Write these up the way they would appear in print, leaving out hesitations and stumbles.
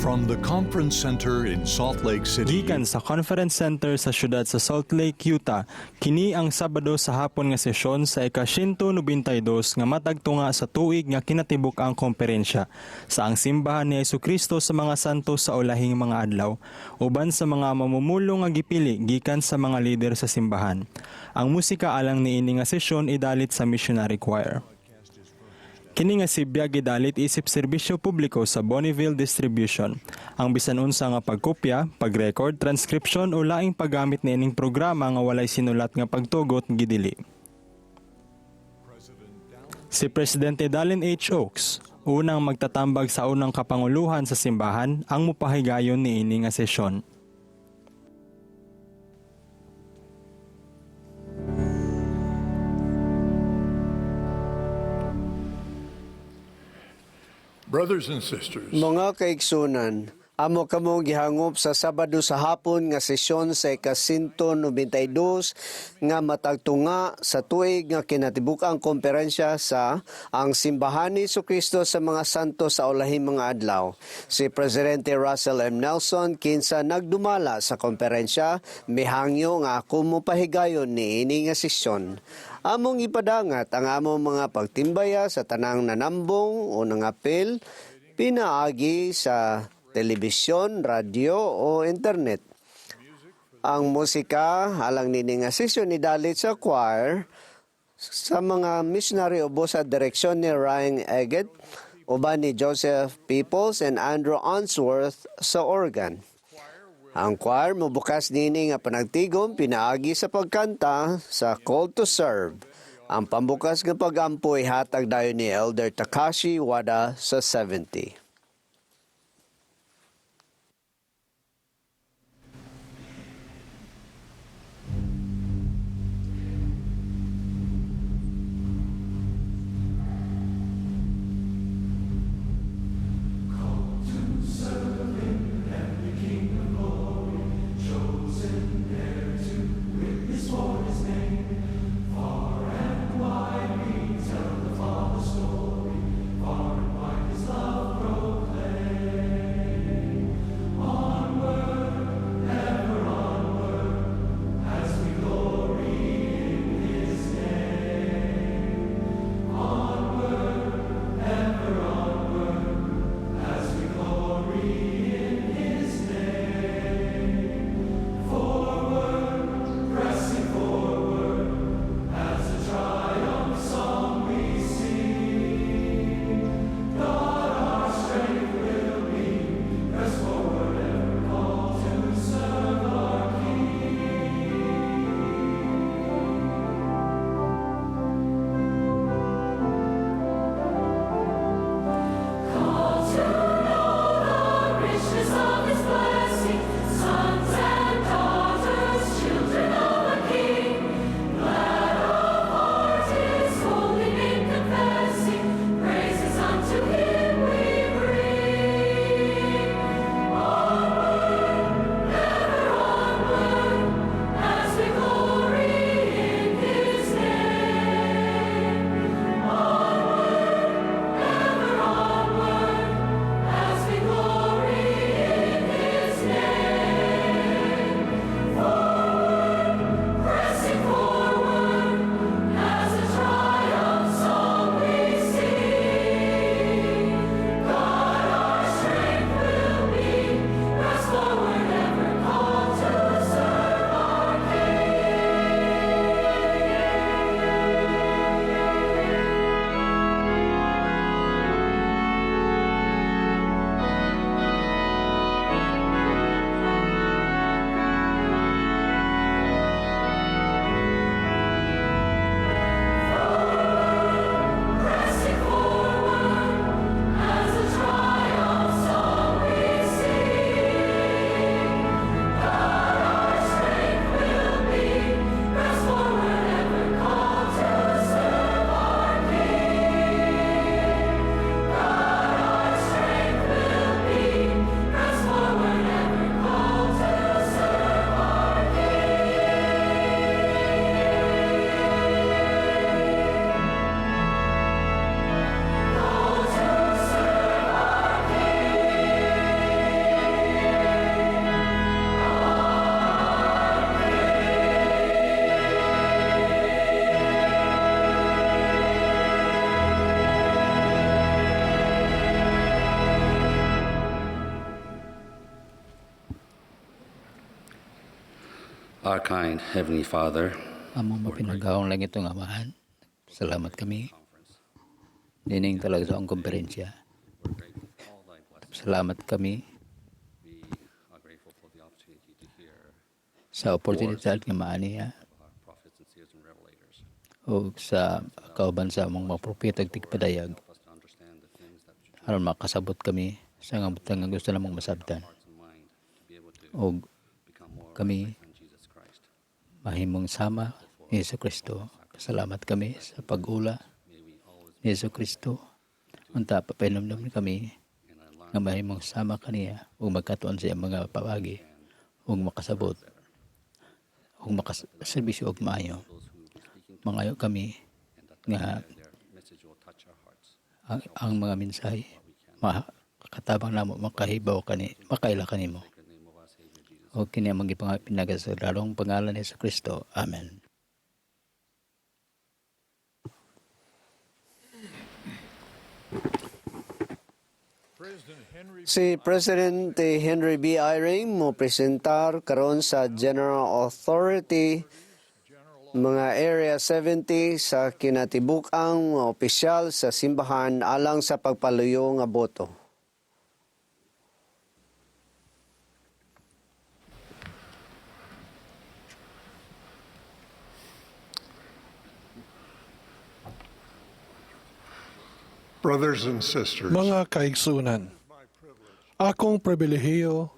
From the Conference Center in Salt Lake City, Gikan sa Conference Center sa siyudad sa Salt Lake, Utah, kini ang Sabado sa hapon nga sesyon sa ika-192 nga matag tunga sa tuig nga kinatibuk ang komperensya sa ang Simbahan ni Kristo sa mga Santo sa Ulahing mga Adlaw, uban sa mga mamumulong nga gipili gikan sa mga lider sa simbahan. Ang musika alang niini nga sesyon idalit sa Missionary Choir. Kini nga sibya gidalit isip serbisyo publiko sa Bonneville Distribution. Ang bisan unsa nga pagkopya, pag-record, transcription o laing paggamit niining programa nga walay sinulat nga pagtugot gidili. Si Presidente Dallin H. Oaks, unang magtatambag sa unang kapanguluhan sa simbahan, ang mupahigayon niini nga sesyon. Brothers and sisters, Mga kaigsunan, amo kamong gihangop sa Sabado sa hapon nga sesyon sa ika-192 nga matagtunga sa tuig nga kinatibuk-ang komperensya sa ang Simbahan ni Kristo sa mga Santo sa Ulahing mga Adlaw. Si Presidente Russell M. Nelson, kinsa nagdumala sa komperensya, mihangyo nga ako mopahigayon niini nga sesyon. Among ipadangat ang among mga pagtimbaya sa tanang nanambong o nangapil pinaagi sa telebisyon, radyo o internet. Ang musika alang nini nga sesyon idalit sa choir sa mga missionary ubo sa direksyon ni Ryan Eggett, uban ni Joseph Peoples and Andrew Onsworth sa organ. Ang choir mobukas nini nga panagtigom pinaagi sa pagkanta sa Call to Serve. Ang pambukas nga pagampo hatag dayon ni Elder Takashi Wada sa 70. Our kind Heavenly Father, Among mapinagahong langit nga Amahan, salamat kami. Nining talaga sa akong komperensya. Salamat kami we are grateful for the opportunity to hear sa oportunidad nga maaniya our prophets and seers and revelators. o sa kauban sa among mga propeta ug tigpadayag Help us to understand the things that you aron makasabot kami sa nga butang nga gusto namong masabtan hearts and mind to be able to og become more kami like Jesus Christ. mahimong sama ni Hesus Kristo. Salamat kami sa pag-ula May we always ni Hesus Kristo. Unta papainomdom kami and I learn nga mahimong sama kaniya ug magkatuon sa iyang mga paagi ug makasabot ug makaserbisyo og maayo. those who will be speaking to Mangayo kami and that nga their message will touch our hearts. ang mga mensahe makatabang namo makahibaw kani makaila kanimo. In the name of our Savior Jesus. O kini ang mga pinagasagradong pangalan ni Hesus Kristo. Amen. Si President Henry B. Eyring mo presentar karon sa General Authority mga Area 70 sa kinatibuk-ang mga opisyal sa simbahan alang sa pagpaluyo nga boto. Brothers and sisters, Mga kaigsunan, akong pribilehiyo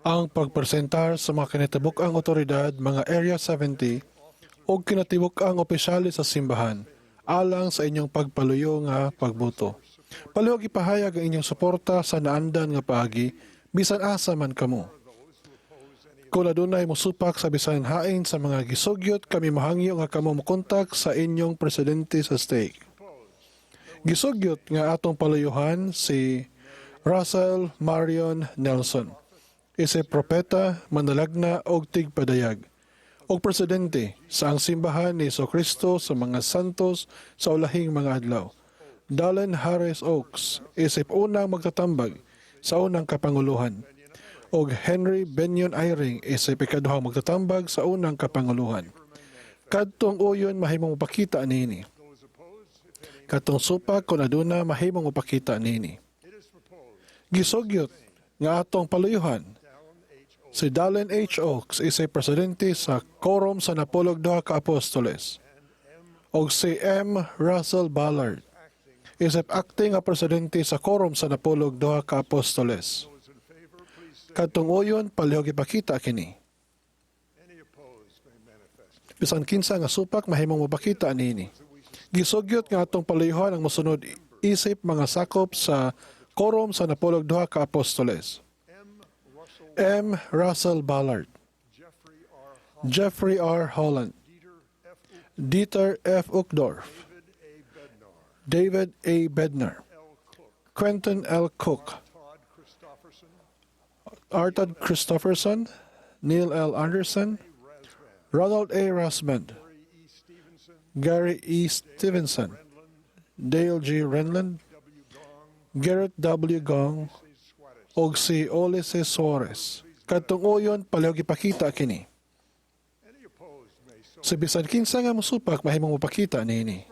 ang pagpresentar sa mga kinatibuk-ang otoridad mga Area 70 o kinatibuk-ang opisyales sa simbahan alang sa inyong pagpaluyo nga pagboto. Palihog ipahayag ang inyong suporta sa naandan nga paagi bisan asa man kamo. Kung adunay mosupak sa bisan hain sa mga gisugyot, kami mahangyo nga kamo mokontak sa inyong presidente sa stake. Gisugyot nga atong paluyuhan si Russell Marion Nelson. Isip propeta, manalagna og tigpadayag og presidente sa ang simbahan ni Kristo sa mga santos sa ulahing mga adlaw. Dallin Harris Oaks isip unang magtatambag sa unang kapanguluhan og Henry Benyon Eyring isip ikaduhang magtatambag sa unang kapanguluhan. Kadtong uyon mahimong mapakita niini. Katong supak kung aduna mahimong mapakita niini. Gisugyot nga atong paluyuhan si Dallin H. Oaks isay presidente sa Quorum sa Napulog Duha ka Apostoles og si M. Russell Ballard isip acting nga presidente sa Quorum sa Napulog Duha ka Apostoles. Kadtong uyon palihog ipakita kini. Bisan kinsa nga supak mahimong mapakita niini. Gisugyot nga atong paluyuhan ang mosunod isip mga sakop sa Quorum sa Napulog Duha ka Apostoles. M. Russell Ballard, Jeffrey R. Holland, Dieter F. Uchtdorf, David A. Bednar, Quentin L. Cook, Arthur Christopherson, Neil L. Anderson, Ronald A. Rasband, Gary E. Stevenson, Dale G. Renlund, Garrett W. Gong, og si Ole C. Suarez. Kadtong uyon palihog ipakita kini. Sa bisan kinsa nga mosupak mahimong mopakita niini.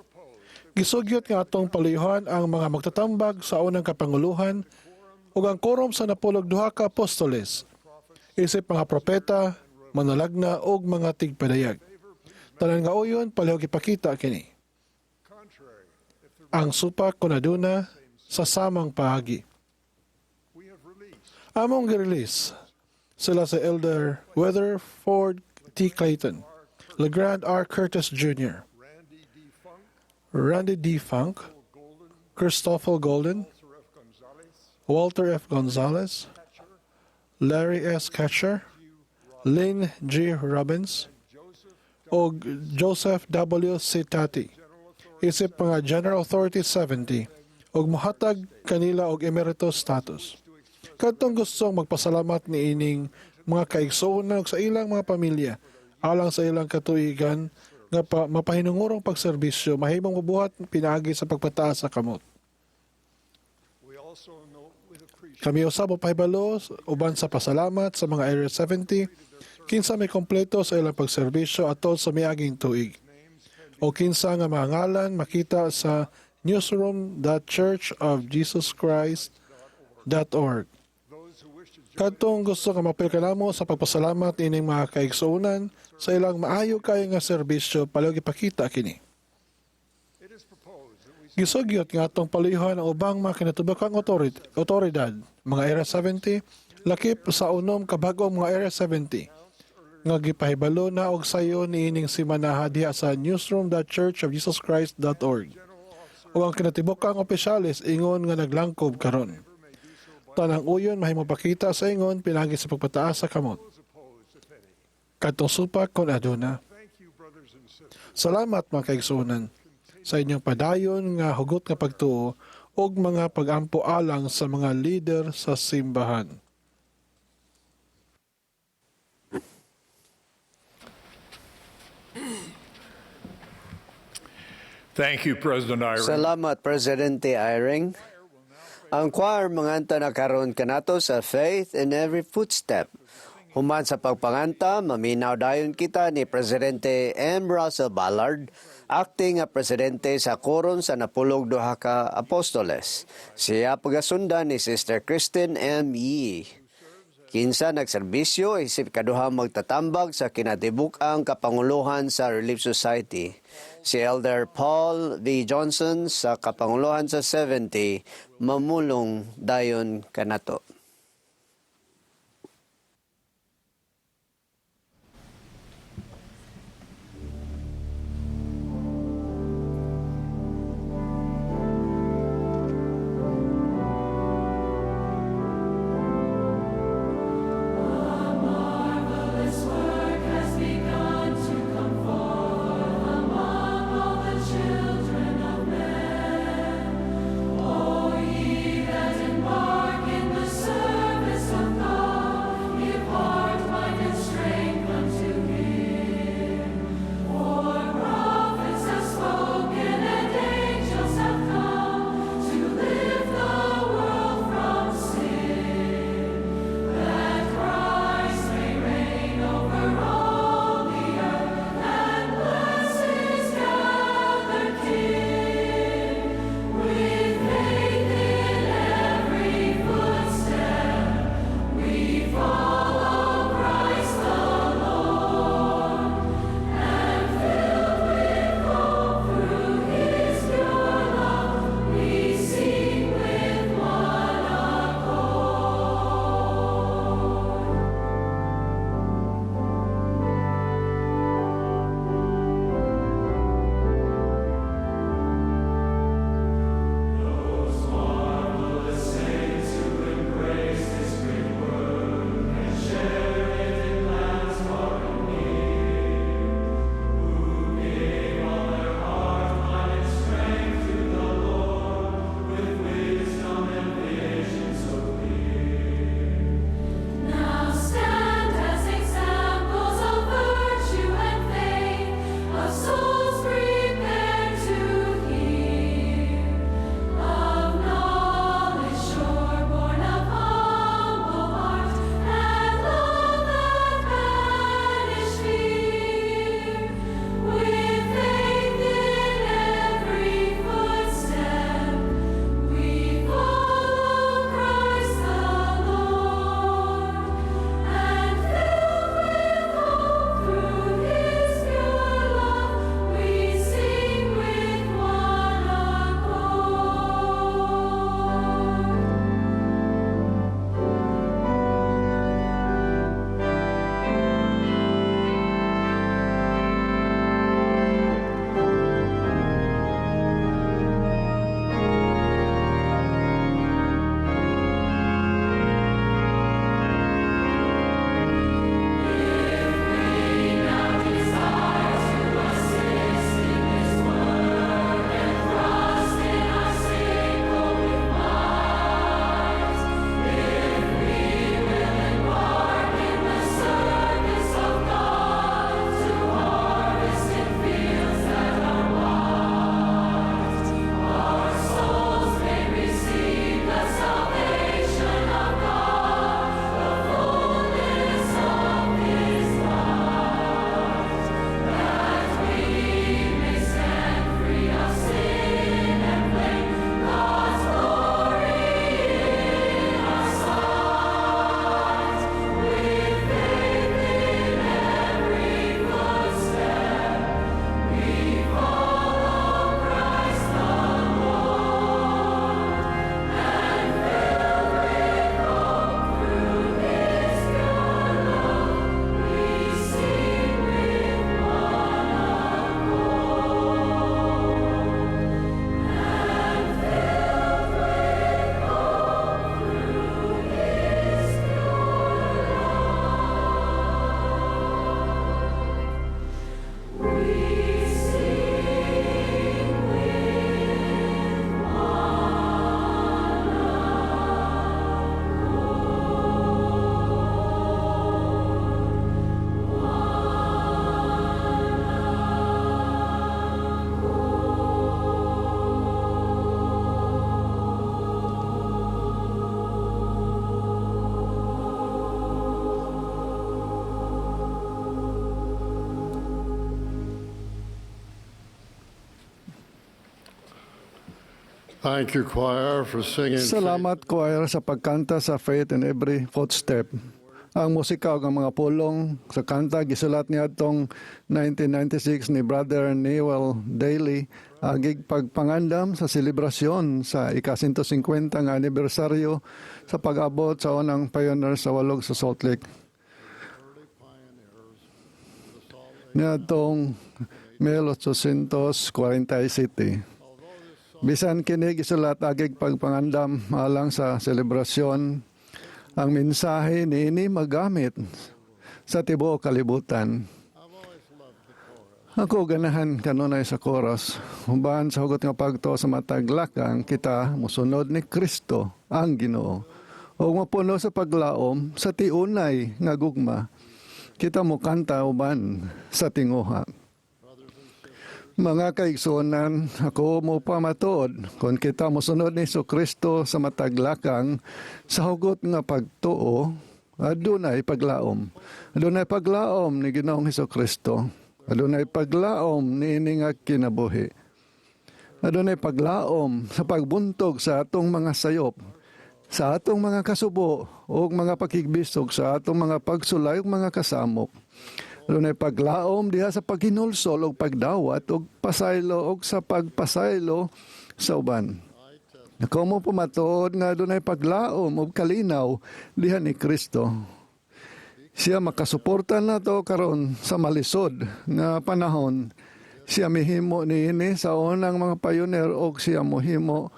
Gisugyot nga atong paluyuhan ang mga magtatambag sa unang kapanguluhan ug ang quorum sa napulog duha ka apostoles isip mga propeta, manalagna ug mga tigpadayag. Tanan nga uyon palihog ipakita kini. Ang supak kun aduna sa samang paagi. Among girelease sila sa Elder Weatherford T. Clayton, LeGrand R. Curtis Jr., Randy D. Funk, Christopher Golden, Walter F. Gonzalez, Larry S. Catcher, Lynn G. Robbins, og Joseph W. Citati. Isip mga General Authority 70 og mohatag kanila og emeritus status. Kadtong gustong magpasalamat ni ining mga kaigsuonan ug sa ilang mga pamilya alang sa ilang katuigan nga mapahinungurong pagserbisyo mahimong mabuhat pinaagi sa pagpataas sa kamot. Kami usab mopahibalo uban sa pasalamat sa mga Area 70 Kinsa may kompleto sa ilang pagserbisyo atol sa miaging tuig. O kinsa nga mga ngalan makita sa newsroom.churchofjesuschrist.org. Kadtong gusto nga mapil kanamo sa pagpasalamat ining mga kaigsuonan sa ilang maayo kaayo nga serbisyo, palihog ipakita kini. Gisugyot nga atong palihon ang ubang mga kinatibuk-ang otoridad, mga Area 70, lakip sa unom ka bag-ong mga Area 70 nga gipahibalo na og sayo niining simanaha diha sa newsroom.churchofjesuschrist.org o ang kinatibuk-ang opisyales ingon nga naglangkob karon. Tanang uyon mahimo pakita sa ingon pinagi sa pagpataas sa kamot. Kadtong supak kon aduna. Salamat, mga kaigsuonan, sa inyong padayon nga hugot nga pagtuo ug mga pagampo alang sa mga lider sa simbahan. Thank you, President Eyring. Salamat, Presidente Eyring. Ang choir manganta na karon kanato sa "Faith in Every Footstep." Human sa pagpanganta, maminaw dayon kita ni Presidente M. Russell Ballard, acting nga presidente sa Quorum sa Napulog Duha ka Apostoles. Siya pagasundan ni Sister Christine M. Yee, kinsa nagserbisyo isip kaduhang magtatambag sa kinatibuk-ang kapanguluhan sa Relief Society. Si Elder Paul V. Johnson sa kapanguluhan sa 70 mamulong dayon kanato. Has begun to come forth among all the children of men. O ye that embark in the Thank you, choir, for singing. Salamat, choir, sa pagkanta sa "Faith in Every Footstep." Ang musika ug ang mga pulong sa kanta gisulat niadtong 1996 ni Brother Newell Daly agig pagpangandam sa selebrasyon sa ika-150 nga anibersaryo sa pag-abot sa unang pioneer sa walog sa Salt Lake niadtong 1847. Bisan kini gisulat agig pagpangandam alang sa selebrasyon, ang mensahe niini magamit sa tibuok kalibutan. Ako ganahan kanunay sa chorus. Uban sa hugot nga pagtuo sa matag lakang, kita musunod ni Kristo ang Ginoo. Ug mapuno sa paglaom sa tiunay nga gugma. Kita mo kanta uban sa tinguha. Mga kaigsuonan, ako mo pamatuod, kung kita mosunod ni Kristo sa matag lakang sa hugot nga pagtuo, adunay paglaom. Adunay paglaom ni Ginoong Hesus Kristo. Adunay paglaom niini nga kinabuhi. Adunay paglaom sa pagbuntog sa atong mga sayop, sa atong mga kasubo ug mga pakigbisog, sa atong mga pagsulay ug mga kasamok. Adunay paglaom diha sa paghinulsol ug pagdawat ug pasaylo ug sa pagpasaylo sa uban. Ako mo pamatuod nga adunay paglaom ug kalinaw diha ni Kristo. Siya makasuporta nato karon sa malisod nga panahon. Siya mihimo niini sa unang mga pioneer og siya mohimo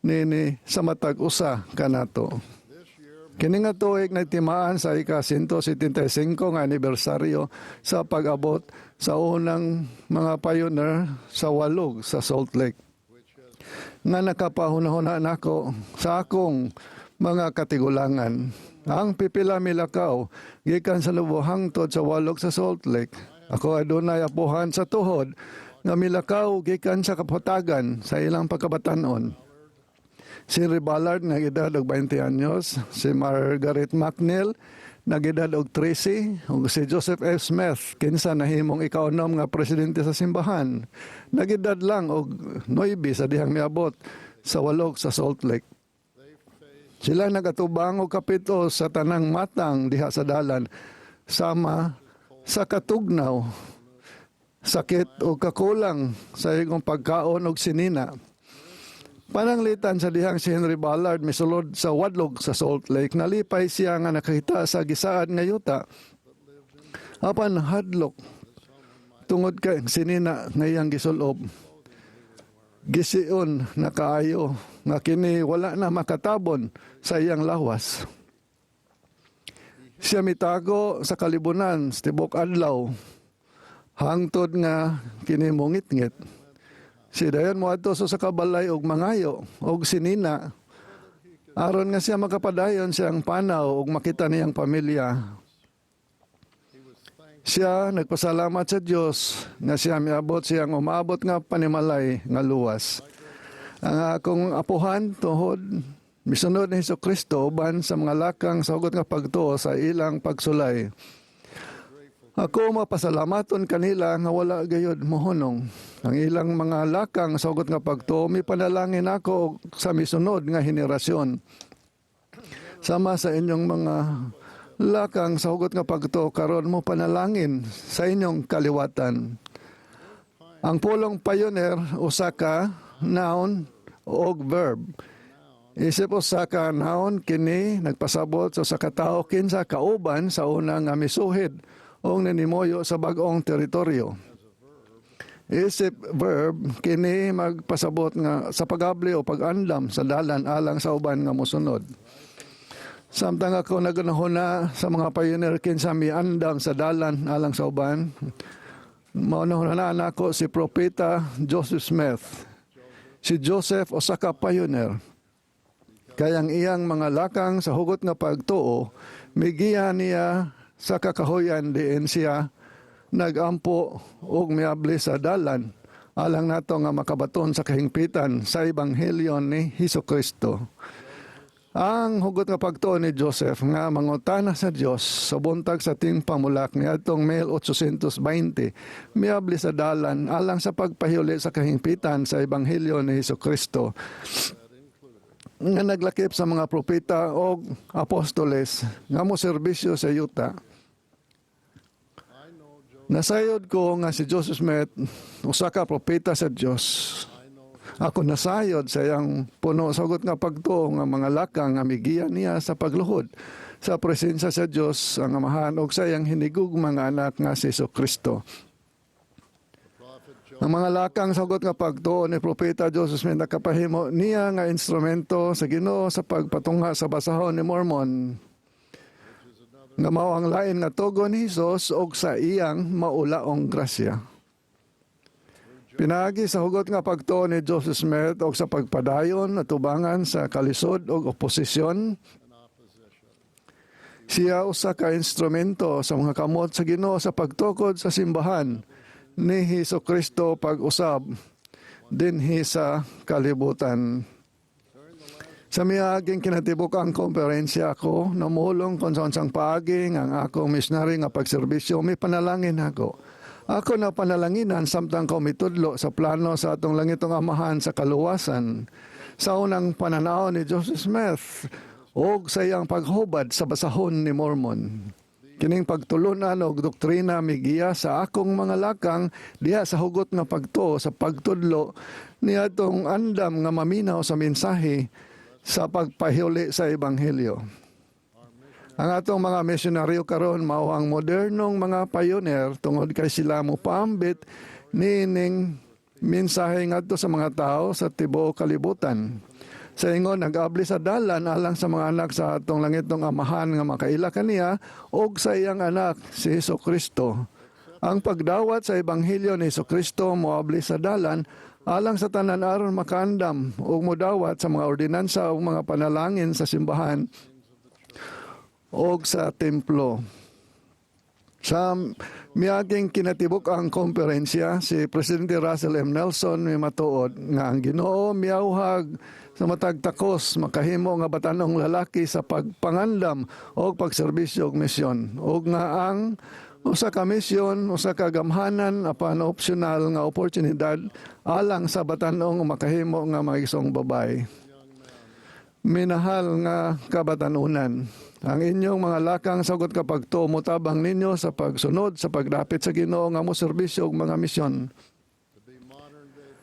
niini sa matag usa kanato. Kini nga tuig nagtimaan sa ika-175 nga anibersaryo sa pag-abot sa unang mga pioneer sa walog sa Salt Lake. Nga nakapahunahuna nako sa akong mga katigulangan. Ang pipila milakaw gikan sa Nauvoo hangtod sa walog sa Salt Lake. Ako adunay apuhan sa tuhod nga milakaw gikan sa kapatagan sa ilang pagkabatanon. Si Henry Ballard, nag-edad og 20 anyos, si Margaret McNeil, nag-edad og 13, ug si Joseph F. Smith, kinsa nahimong ikaunom nga presidente sa simbahan, nag-edad lang og 9 sa dihang miabot sa walog sa Salt Lake. Sila nagatubang og kapito sa tanang matang diha sa dalan, sama sa katugnaw, sakit o kakulang sa igong pagkaon og sinina. Pananglitan sa dihang si Henry Ballard misulod sa wadlog sa Salt Lake, nalipay siya nga nakakita sa gisaad nga yuta. Apan hadlok tungod kay sinina nga iyang gisulob. Gision na kaayo nga kini wala na makatabon sa iyang lawas. Siya mitago sa kalibunan sa tibok adlaw hangtod nga kini mongitngit. Si dayon moadto sa kabalay og mangayo og sinina aron nga siya makapadayon siyang panaw og makita niyang pamilya. Siya nagpasalamat sa Dios nga siya miabot siyang umabot nga panimalay nga luwas. Ang akong apuhan tuhod misunod ni Hesus Kristo uban sa mga lakang sa hugot nga pagtuo sa ilang pagsulay. Ako mapasalamaton kanila nga wala gayud mohunong. Ang ilang mga lakang sa hugot nga pagtuo mipanalangin ako sa misunod nga henerasyon. Sama sa inyong mga lakang sa hugot nga pagtuo karon mo panalangin sa inyong kaliwatan. Ang pulong pioneer usa ka noun og verb. Isip usa ka noun, kini nagpasabot sa usa ka tawo kinsa kauban sa una nga misuhid o nanimoyo sa bag-ong teritoryo. Isip verb, kini magpasabot nga sa pagabli o pag-andam sa dalan alang sa uban nga mosunod. Samtang ako nagunahuna sa mga pioneer kinsa miandam sa dalan alang sa uban, maunahuna na ako si Propeta Joseph Smith. Si Joseph usa ka pioneer. Kay ang iyang mga lakang sa hugot nga pagtuo, migiya niya sa kakahuyan diin siya nagampo og miabli sa dalan alang nato nga makabaton sa kahingpitan sa ebanghelyo ni Hesus Kristo. Ang hugot nga pagtuo ni Joseph nga mangutana sa Dios sa buntag sa tingpamulak niadtong 1820 miabli sa dalan alang sa pagpahuli sa kahingpitan sa ebanghelyo ni Hesukristo nga naglakip sa mga propeta og apostoles nga mo serbisyo sa yuta. Nasayod ko nga si Joseph Smith usa ka propeta sa Dios. Ako nasayod sa iyang puno sa hugot nga pagtuo nga mga lakang nga migiya niya sa pagluhod sa presensya sa Dios ang Amahan ug sa iyang hinigugma nga anak nga si Kristo. Ang mga lakang sa hugot nga pagtuo ni Propeta Joseph Smith nakapahimo niya nga instrumento sa Ginoo sa pagpatungha sa basahon ni Mormon nga mao ang lain nga tugon ni Hesus og sa iyang maulaong grasya. Pinaagi sa hugot nga pagtuo ni Joseph Smith og sa pagpadayon atubangan sa kalisod og oposisyon, siya usa ka instrumento sa mga kamot sa Ginoo sa pagtukod sa simbahan ni Hesus Kristo pag-usab dinhi sa kalibutan. Sa miaging kinatibuk-ang komperensya ako, namulong kon sa unsang paagi nga ang akong missionary nga pagserbisyo, may panalangin ako. Ako na panalanginan samtang ko mitudlo sa plano sa atong langitong Amahan sa kaluwasan. Sa unang pananaw ni Joseph Smith og sa iyang paghubad sa basahon ni Mormon. Kining pagtulunan og doktrina migiya sa akong mga lakang diha sa hugot nga pagtuo sa pagtudlo niadtong andam nga maminaw sa mensahe sa pagpahuli sa ebanghelyo. Ang atong mga misyonaryo karon mao ang modernong mga pioneer tungod kay sila mo paambit niining mensahe ngadto sa mga tao sa tibuok kalibutan. Sa ingon nag-abli sa dalan alang sa mga anak sa atong langitnong Amahan nga makaila kaniya og sa iyang anak si Hesus Kristo. Ang pagdawat sa ebanghelyo ni Hesus Kristo moabli sa dalan alang sa tanan aron makaandam ug modawat sa mga ordinansa ug mga panalangin sa simbahan og sa templo. Sa miaging kinatibuk-ang komperensya, si Presidente Russell M. Nelson may matuod nga ang Ginoo miawhag sa matag takos makahimo nga batanong lalaki sa pagpangandam og pagserbisyo og misyon ug nga ang usa ka misyon, usa ka gamhanan apan optional nga oportunidad alang sa batanong makahimo nga mga isong babae. Minahal nga kabatanunan, ang inyong mga lakang sa hugot nga pagtuo motabang ninyo sa pagsunod sa pagdapit sa Ginoo nga mo serbisyo og mga misyon.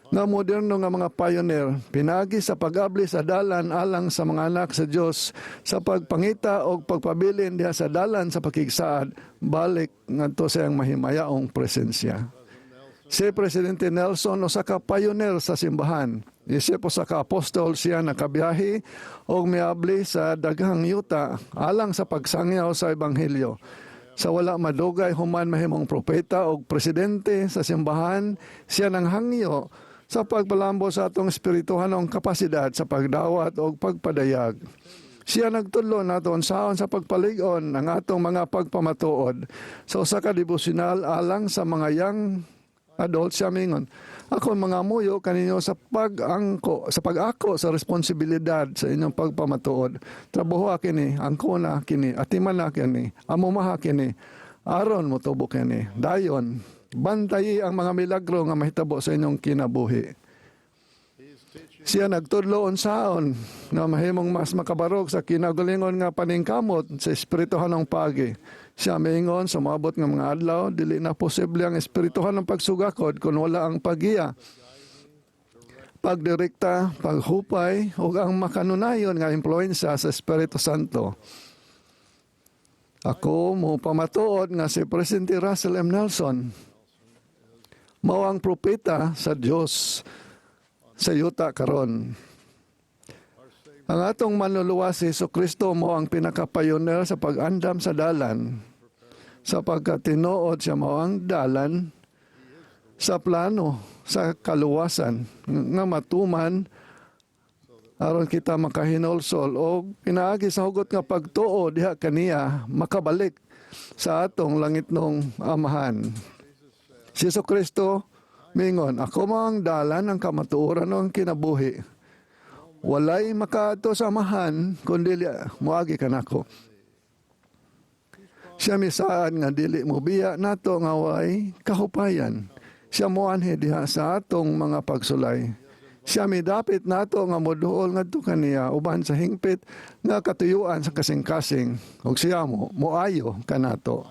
Nga moderno nga mga pioneer, pinaagi sa pag-abli sa dalan alang sa mga anak sa Dios sa pagpangita og pagpabilin diha sa dalan sa pakigsaad balik ngadto sa iyang mahimayaong presensya. Si Presidente Nelson usa ka pioneer sa simbahan. Isip usa ka apostol, siya nakabiyahe og miabli sa daghang yuta alang sa pagsangyaw sa ebanghelyo. Sa wala madugay human mahimong propeta og presidente sa simbahan, siya nang hangyo sa pagpalambo sa atong espirituhanong kapasidad sa pagdawat og pagpadayag. Siya nagtudlo nato unsaon sa pagpalig-on ang atong mga pagpamatuod. Sa usa ka devotional alang sa mga young adult, siya mingon, "Ako mga muyo kaninyo sa pag-angko, sa pag-ako sa responsibilidad sa inyong pagpamatuod. Trabaho kini, angkona kini, atiman na kini, amumaha kini, aron motubo kini. Dayon, bantayi ang mga milagro nga mahitabo sa inyong kinabuhi." Siya nagtudlo unsaon nga mahimong mas makabarog sa kinagalingon nga paningkamot sa espirituhanong pagi. Siya miingon, sa moabot nga mga adlaw, dili na posible ang espirituhanong pagsugakod kung wala ang paggiya, pagdirekta, paghupay ug ang makanunayon nga impluwensya sa Espiritu Santo. Ako mo pamatuod nga si Presidente Russell M. Nelson mao ang propeta sa Dios sa yuta karon. Ang atong manluluwas si Kristo mao ang pinaka-pioneer sa pag-andam sa dalan sapagkat tinuod siya mao ang dalan sa plano sa kaluwasan nga matuman aron kita makahinulsol o pinaagi sa hugot nga pagtuo diha kaniya makabalik sa atong langitnong Amahan. Si Hesus Kristo mingon, "Ako mao ang dalan, ang kamatuoran ug ang kinabuhi." Walay makaadto sa Amahan kun dili moagi kanako. Siya misaad nga dili mobiya nato nga way kahupayan. Siya moanhi diha sa atong mga pagsulay. Siya midapit nato nga moduol ngadto kaniya uban sa hingpit nga katuyuan sa kasing-kasing ug siya mo moayo kanato.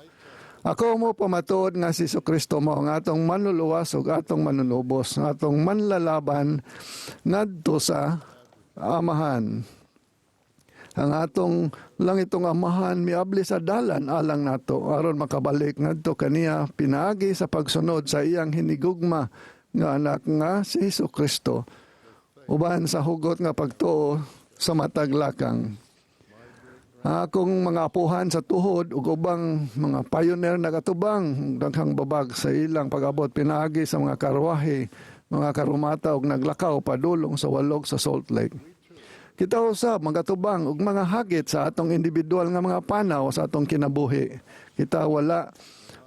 Ako mo pamatuod nga si Kristo mao ang atong manluluwas ug atong manunubos, ang atong manlalaban ngadto sa Amahan. Ang atong langitong Amahan miabli sa dalan alang nato aron makabalik ngadto kaniya pinaagi sa pagsunod sa iyang hinigugma nga anak nga si Hesus Kristo uban sa hugot nga pagtuo sa matag lakang. Akong mga apuhan sa tuhod ug ubang mga pioneer nagatubang daghang babag sa ilang pag-abot pinaagi sa mga karwahe, mga karumata ug naglakaw padulong sa walog sa Salt Lake. Kita usab magatubang og mga hagit sa atong individual nga mga panaw sa atong kinabuhi. Kita wala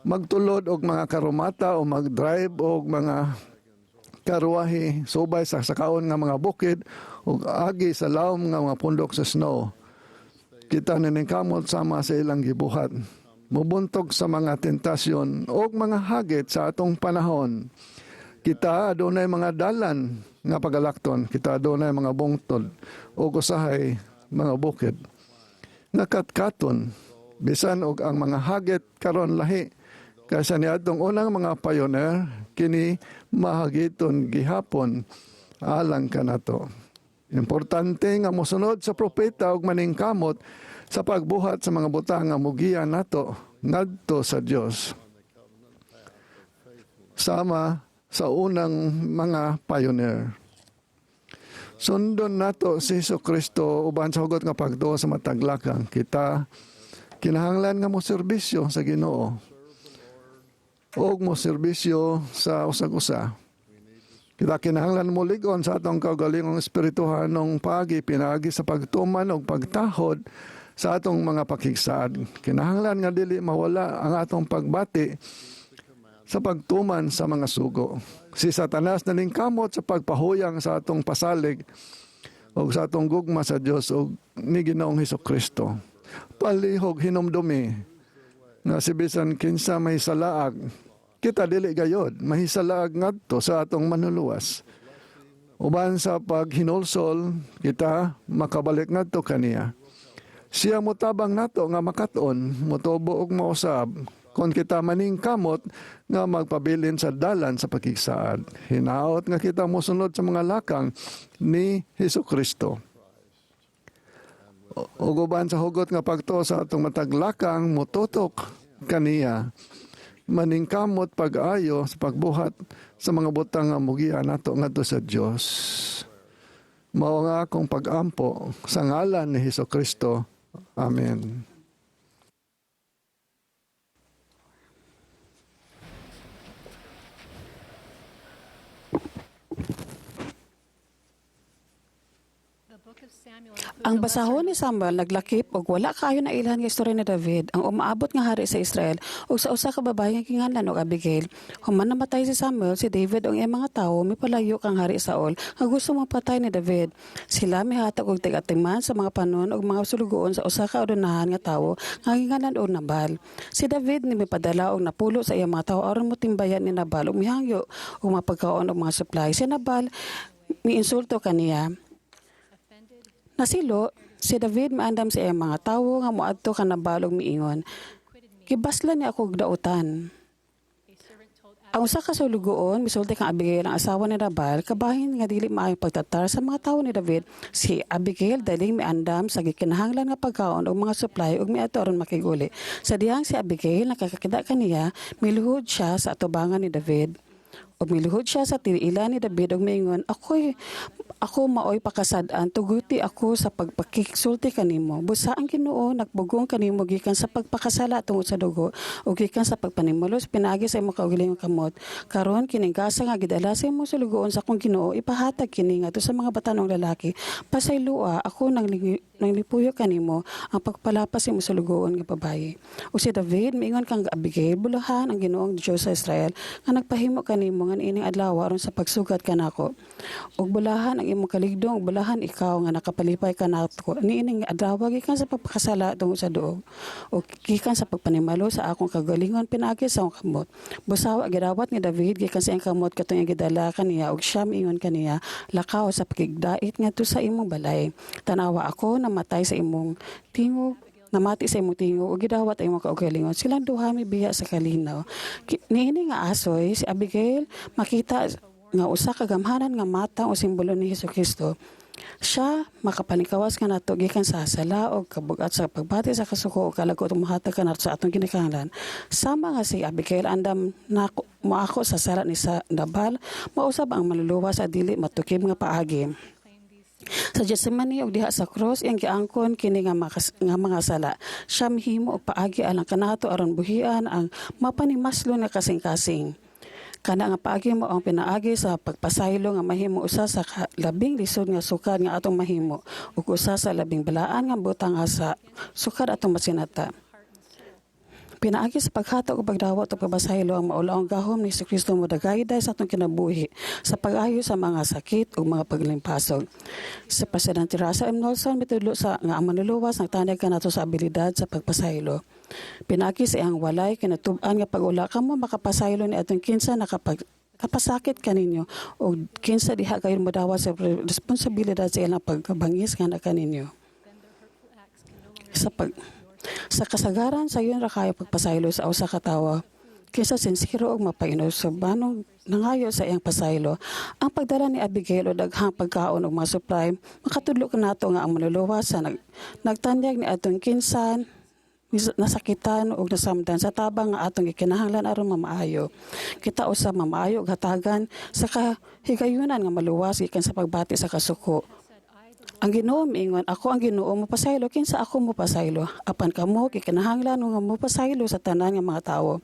magtulod og mga karumata o magdrive og mga karwahe subay sa sakaon nga mga bukid ug agi sa lawom nga mga pundok sa snow. Kita naningkamot sama sa ilang gibuhat. Mubuntog sa mga tentasyon o mga hagit sa atong panahon. Kita adunay mga dalan nga pagalakton, kita adunay mga bungtod o usahay mga bukid. Nga katkaton, bisan og ang mga hagit karon lahi kaysa niadtong unang mga pioneer, kini mahagiton gihapon alang kanato. Importante nga mosunod sa propeta ug maningkamot sa pagbuhat sa mga butang nga mugiya nato ngadto sa Dios. Sama sa unang mga pioneer. Sundon nato si Hesus Kristo uban sa hugot nga pagtuo sa matag lakang. Kita kinahanglan nga mo serbisyo sa Ginoo ug mo serbisyo sa usag-usa. Kita kinahanglan mo ligon sa atong kaugalingong espirituhanong pagi pinaagi sa pagtuman ug pagtahod sa atong mga pakigsaad. Kinahanglan nga dili mawala ang atong pagbati sa pagtuman sa mga sugo. Si Satanas naningkamot sa pagpahuyang sa atong pasalig o sa atong gugma sa Dios o ni Ginoong Hesus Kristo. Palihog hinumdumi nga si bisan kinsa may salaag, kita dili gayod mahisalaag ngadto sa atong manluluwas. Uban sa paghinulsol, kita makabalik ngadto kaniya. Siya motabang nato nga makat-on, motubo og mausab, kon kita maningkamot nga magpabilin sa dalan sa pakigsaad. Hinaot nga kita mosunod sa mga lakang ni Hesus Kristo. Ug uban sa hugot nga pagtuo sa atong matag lakang motutok kaniya. Maningkamot pag-ayo sa pagbuhat sa mga butang nga mugiya nato ngadto sa Dios. Mao nga akong pag-ampo sa ngalan ni Hesus Kristo. Amen. Ang basahon ni Samuel naglakip og wala kaayo nailhan nga istorya ni David, ang umaabot nga hari sa Israel, ug sa usa ka babaye nga ginganlan og Abigail. Human namatay si Samuel, si David ug iyang mga tawo mipalayo kang Hari Saul nga gusto mapatay ni David. Sila mihatag og tig-atiman sa mga panon ug mga sulugoon sa usa ka adunahan nga tawo nga ginganlan og Nabal. Si David ni mipadala og napulo sa iyang mga tawo aron motimbayan ni Nabal ug mihangyo og mga pagkaon ug mga supply. Si Nabal miinsulto kaniya. Nasilo, si David maandam sa iyang mga tawo nga moadto kan Nabal ug miingon, "Gibaslan niya ako og dautan." Ang usa ka sulugoon misulti kang Abigail, ang asawa ni Nabal, kabahin nga dili maayong pagtratar sa mga tawo ni David. Si Abigail daling miandam sa gikinahanglan nga pagkaon ug mga supply ug miadto aron makig-uli. Sa dihang si Abigail nakakakita kaniya, miluhod siya sa atubangan ni David. Ug miluhod siya sa tiilan ni David ug miingon, Ako maoy pakasad-an, tuguti ako sa pagpakigsulti kanimo. Busa ang Ginoo nagbugong kanimo gikan sa pagpakasala tungod sa dugo ug gikan sa pagpanimulos pinaagi sa imong kaugalingong kamot. Karon kining gasa nga gidala sa imong sulugoon sa akong Ginoo, ipahatag kini ngadto sa mga batanong lalaki. Pasayloa ako nang lipuyo kanimo ang pagpalapas sa imong sulugoon nga babaye." Ug si David miingon kang Abigail, "Bulahan ang Ginoong Dios sa Israel nga nagpahimo kanimo kaugalingon ining adlaw aron sa pagsugat kanako. Ug bulahan ang imong kaligdong, ug bulahan ikaw nga nakapalipay kanako niining adlaw gikan sa pagpakasala tungod sa duog ug gikan sa pagpanimalo sa akong kaugalingon pinaagi sa akong kamot." Busawa gidawat ni David gikan sa iyang kamot katong iyang gidala kaniya ug siya miingon kaniya, "Lakaw sa pakigdait ngadto sa imong balay. Tanawa, ako namatay sa imong tingog, namati sa imong tingog ug gidawat ang imong kaugalingon." Silang duha mibiya sa kalinaw. Niini nga asoy, si Abigail makita nga usa ka gamhanan nga matang o simbolo ni Hesukristo. Siya makapalingkawas kanato gikan sa sala og kabugat sa pagbati sa kasuko o kalagot ug mohatag kanato sa atong kinahanglan. Sama nga si Abigail andam nako moako sa sala ni sa Nabal, mausab ang Manluluwas sa dili matukib nga paagi. Sa Getsemani ug diha sa krus, iyang giangkon kini nga mga sala. Siya mihimo og paagi alang kanato aron buhian ang mapanimaslon nga kasing-kasing. Kana nga paagi mao ang pinaagi sa pagpasaylo nga mahimo usa sa labing lisod nga sukad nga atong mahimo ug usa sa labing balaan nga butang nga sa sukad atong masinata. Pinaagi sa paghatag ug pagdawat og pagpasaylo, ang maulaong gahom ni Kristo modagayday sa atong kinabuhi sa pag-ayo sa mga sakit ug mga paglimpasog. Si Presidente Russell M. Nelson mitudlo sa nga ang Manluluwas nagtanyag kanato sa abilidad sa pagpasaylo. Pinaagi sa iyang walay kinatub-an nga pag-ula, kamo makapasaylo ni atong kinsa nakapag kapasakit kaninyo o kinsa diha kayo modawat sa responsibilidad sa ilang pagkabangis nga kaninyo. Sa kasagaran, sayon ra kayo pagpasaylo sa usa ka tawo kinsa sinsero og mapainusobanong nangayo sa iyang pasaylo. Ang pagdala ni Abigail og daghang pagkaon ug mga supply makatudlo kanato nga ang Manluluwas sa nagtanyag ni atong kinsan nasakitan og nasamdan sa tabang nga atong gikinahanglan aron mamaayo. Kita usab mamaayo og hatagan sa kahigayunan nga maluwas gikan sa pagbati sa kasuko. Ang Ginoo miingon, "Ako ang Ginoo mopasaylo kinsa ako mopasaylo." Apan kamo gikinahanglan nga mopasaylo sa tanan nga mga tawo.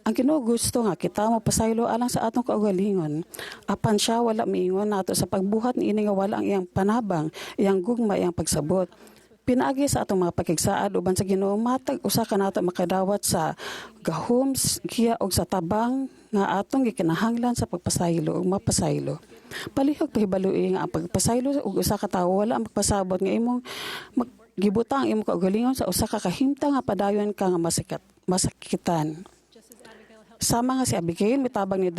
Ang Ginoo gusto nga kita mopasaylo alang sa atong kaugalingon. Apan siya wala miingon nato sa pagbuhat niini nga wala ang iyang panabang, iyang gugma, iyang pagsabot. Pinaagi sa atong mga pakigsaad uban sa Ginoo, matag usa kanato makadawat sa gahom, giya og sa tabang nga atong gikinahanglan sa pagpasaylo ug mapasaylo. Palihog pahibaloi nga ang pagpasaylo og usa ka tawo wala ang magpasabot nga imong gibutang ang imong kaugalingon sa usa ka kahimtang nga padayon ka nga masakitan. Sama nga si Abigail mitabang ni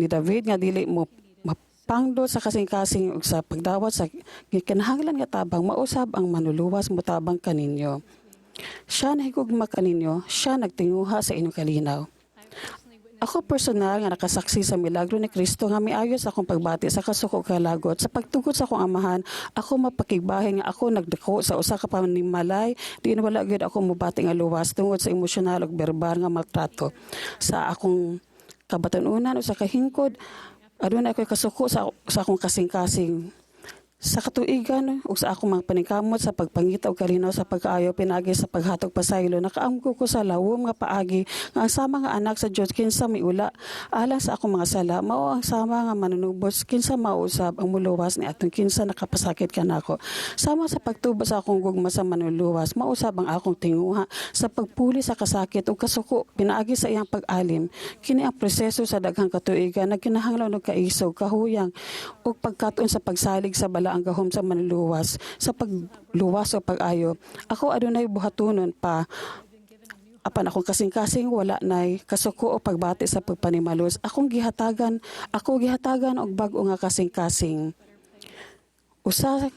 David nga dili mo mapangdot sa kasing-kasing ug sa pagdawat sa gikinahanglan nga tabang, mausab ang Manluluwas motabang kaninyo. Siya nahigugma kaninyo, siya nagtinguha sa inyong kalinaw. Ako personal nga nakasaksi sa milagro ni Kristo nga miayo sa akong pagbati sa kasuko kalagot. Sa pagtugot sa akong amahan, ako mapakigbahin nga ako nagdako sa usa ka panimalay diin wala gyud ako mobati nga luwas tungod sa emosyonal ug berbal nga maltrato. Sa akong kabatan-unan, usa ka hingkod, adunay ako'y kasuko sa akong kasing-kasing. Sa katuigan ug sa akong mga paningkamot sa pagpangita og kalinaw sa pagkaayo pinaagi sa paghatag pasaylo, nakaamgo ko sa lawom nga paagi nga ang sama nga anak sa Dios kinsa miula alang sa akong mga sala mao ang sama nga manunubos kinsa mausab ang muluwas ni atong kinsa nakapasakit kanako. Sama sa pagtubo sa akong gugma sa Manluluwas, mausab ang akong tinguha sa pagpuli sa kasakit ug kasuko pinaagi sa iyang pag-alim. Kini ang proseso sa daghang katuigan, nagkinahanglan og kaisog, kahuyang ug pagkat-on sa pagsalig sa balaang gahom sa Manluluwas sa pagluwas o pag-ayo. Ako adunay buhatonon pa, apan akong kasing-kasing wala nay kasuko o pagbati sa pagpanimalos. Ako gihatagan og bag-o nga kasing-kasing. Usa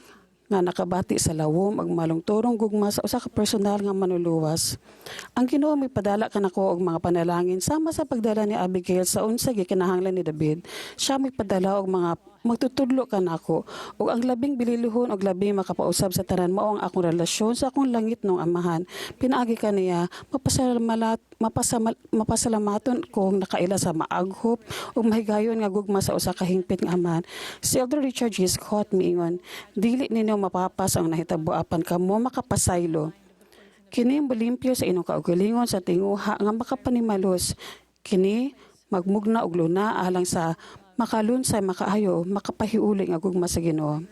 nga nakabati sa lawom ug malungturong gugma sa usa ka personal nga Manluluwas. Ang Ginoo mipadala kanako og mga panalangin sama sa pagdala ni Abigail sa unsa gikinahanglan ni David. Siya mipadala og mga magtutudlo kanako ug ang labing bililhon og labing makapausab sa tanan mao ang akong relasyon sa akong langitnong Amahan. Pinaagi kaniya, mapasalamaton kong nakaila sa maaghop ug mahigayon nga gugma sa usa ka hingpit nga amahan. Si Elder Richard G. Scott miingon, "Dili ninyo mapapas ang nahitabo apan kamo makapasaylo. Kini molimpyo sa inyong kaugalingon sa tinguha nga makapanimalos. Kini magmugna og luna alang sa makalunsay, makaayo, makapahiuli nga gugma sa Ginoo."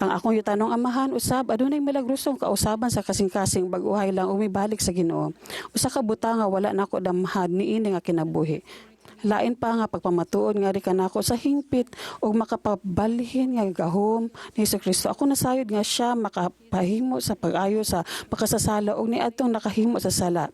Ang akong yutanong amahan usab adunay milagrosong kausaban sa kasing-kasing bag-ohay lang umibalik sa Ginoo. Usa ka butang nga wala nako damhad niini nga kinabuhi. Lain pa nga pagpamatuod nga kanako sa hingpit ug makapabalhin nga gahom ni Kristo. Ako nasayod nga siya makapahimo sa pag-ayo sa pakasasala ug niadtong nakahimo sa sala.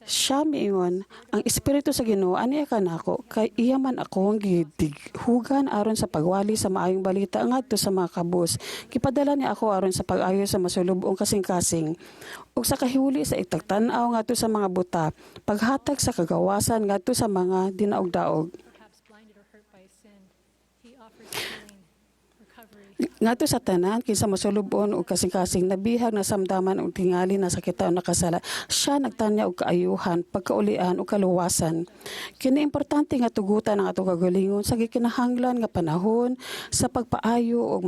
Siya miingon, "Ang Espiritu sa Ginoo aniya kanako kay iya man akong gidighugan aron sa pagwali sa maayong balita ngadto sa mga kabus. Gipadala niya ako aron sa pag-ayo sa masulubong kasing-kasing ug sa kahuli sa itagtan-aw ngadto sa mga buta, paghatag sa kagawasan ngadto sa mga dinaog-daog." Perhaps blinded or hurt by sin, he offers healing, recovery, Ngadto sa tanan kinsa masulubon og kasing-kasing, nabihag, nasamdaman og tingali nasakita o nakasala. Siya nagtanya og kaayuhan, pagkaulian ug kaluwasan. Kini importante nga tugutan ang atong kaugalingon sa gikinahanglan nga panahon sa pagpaayo og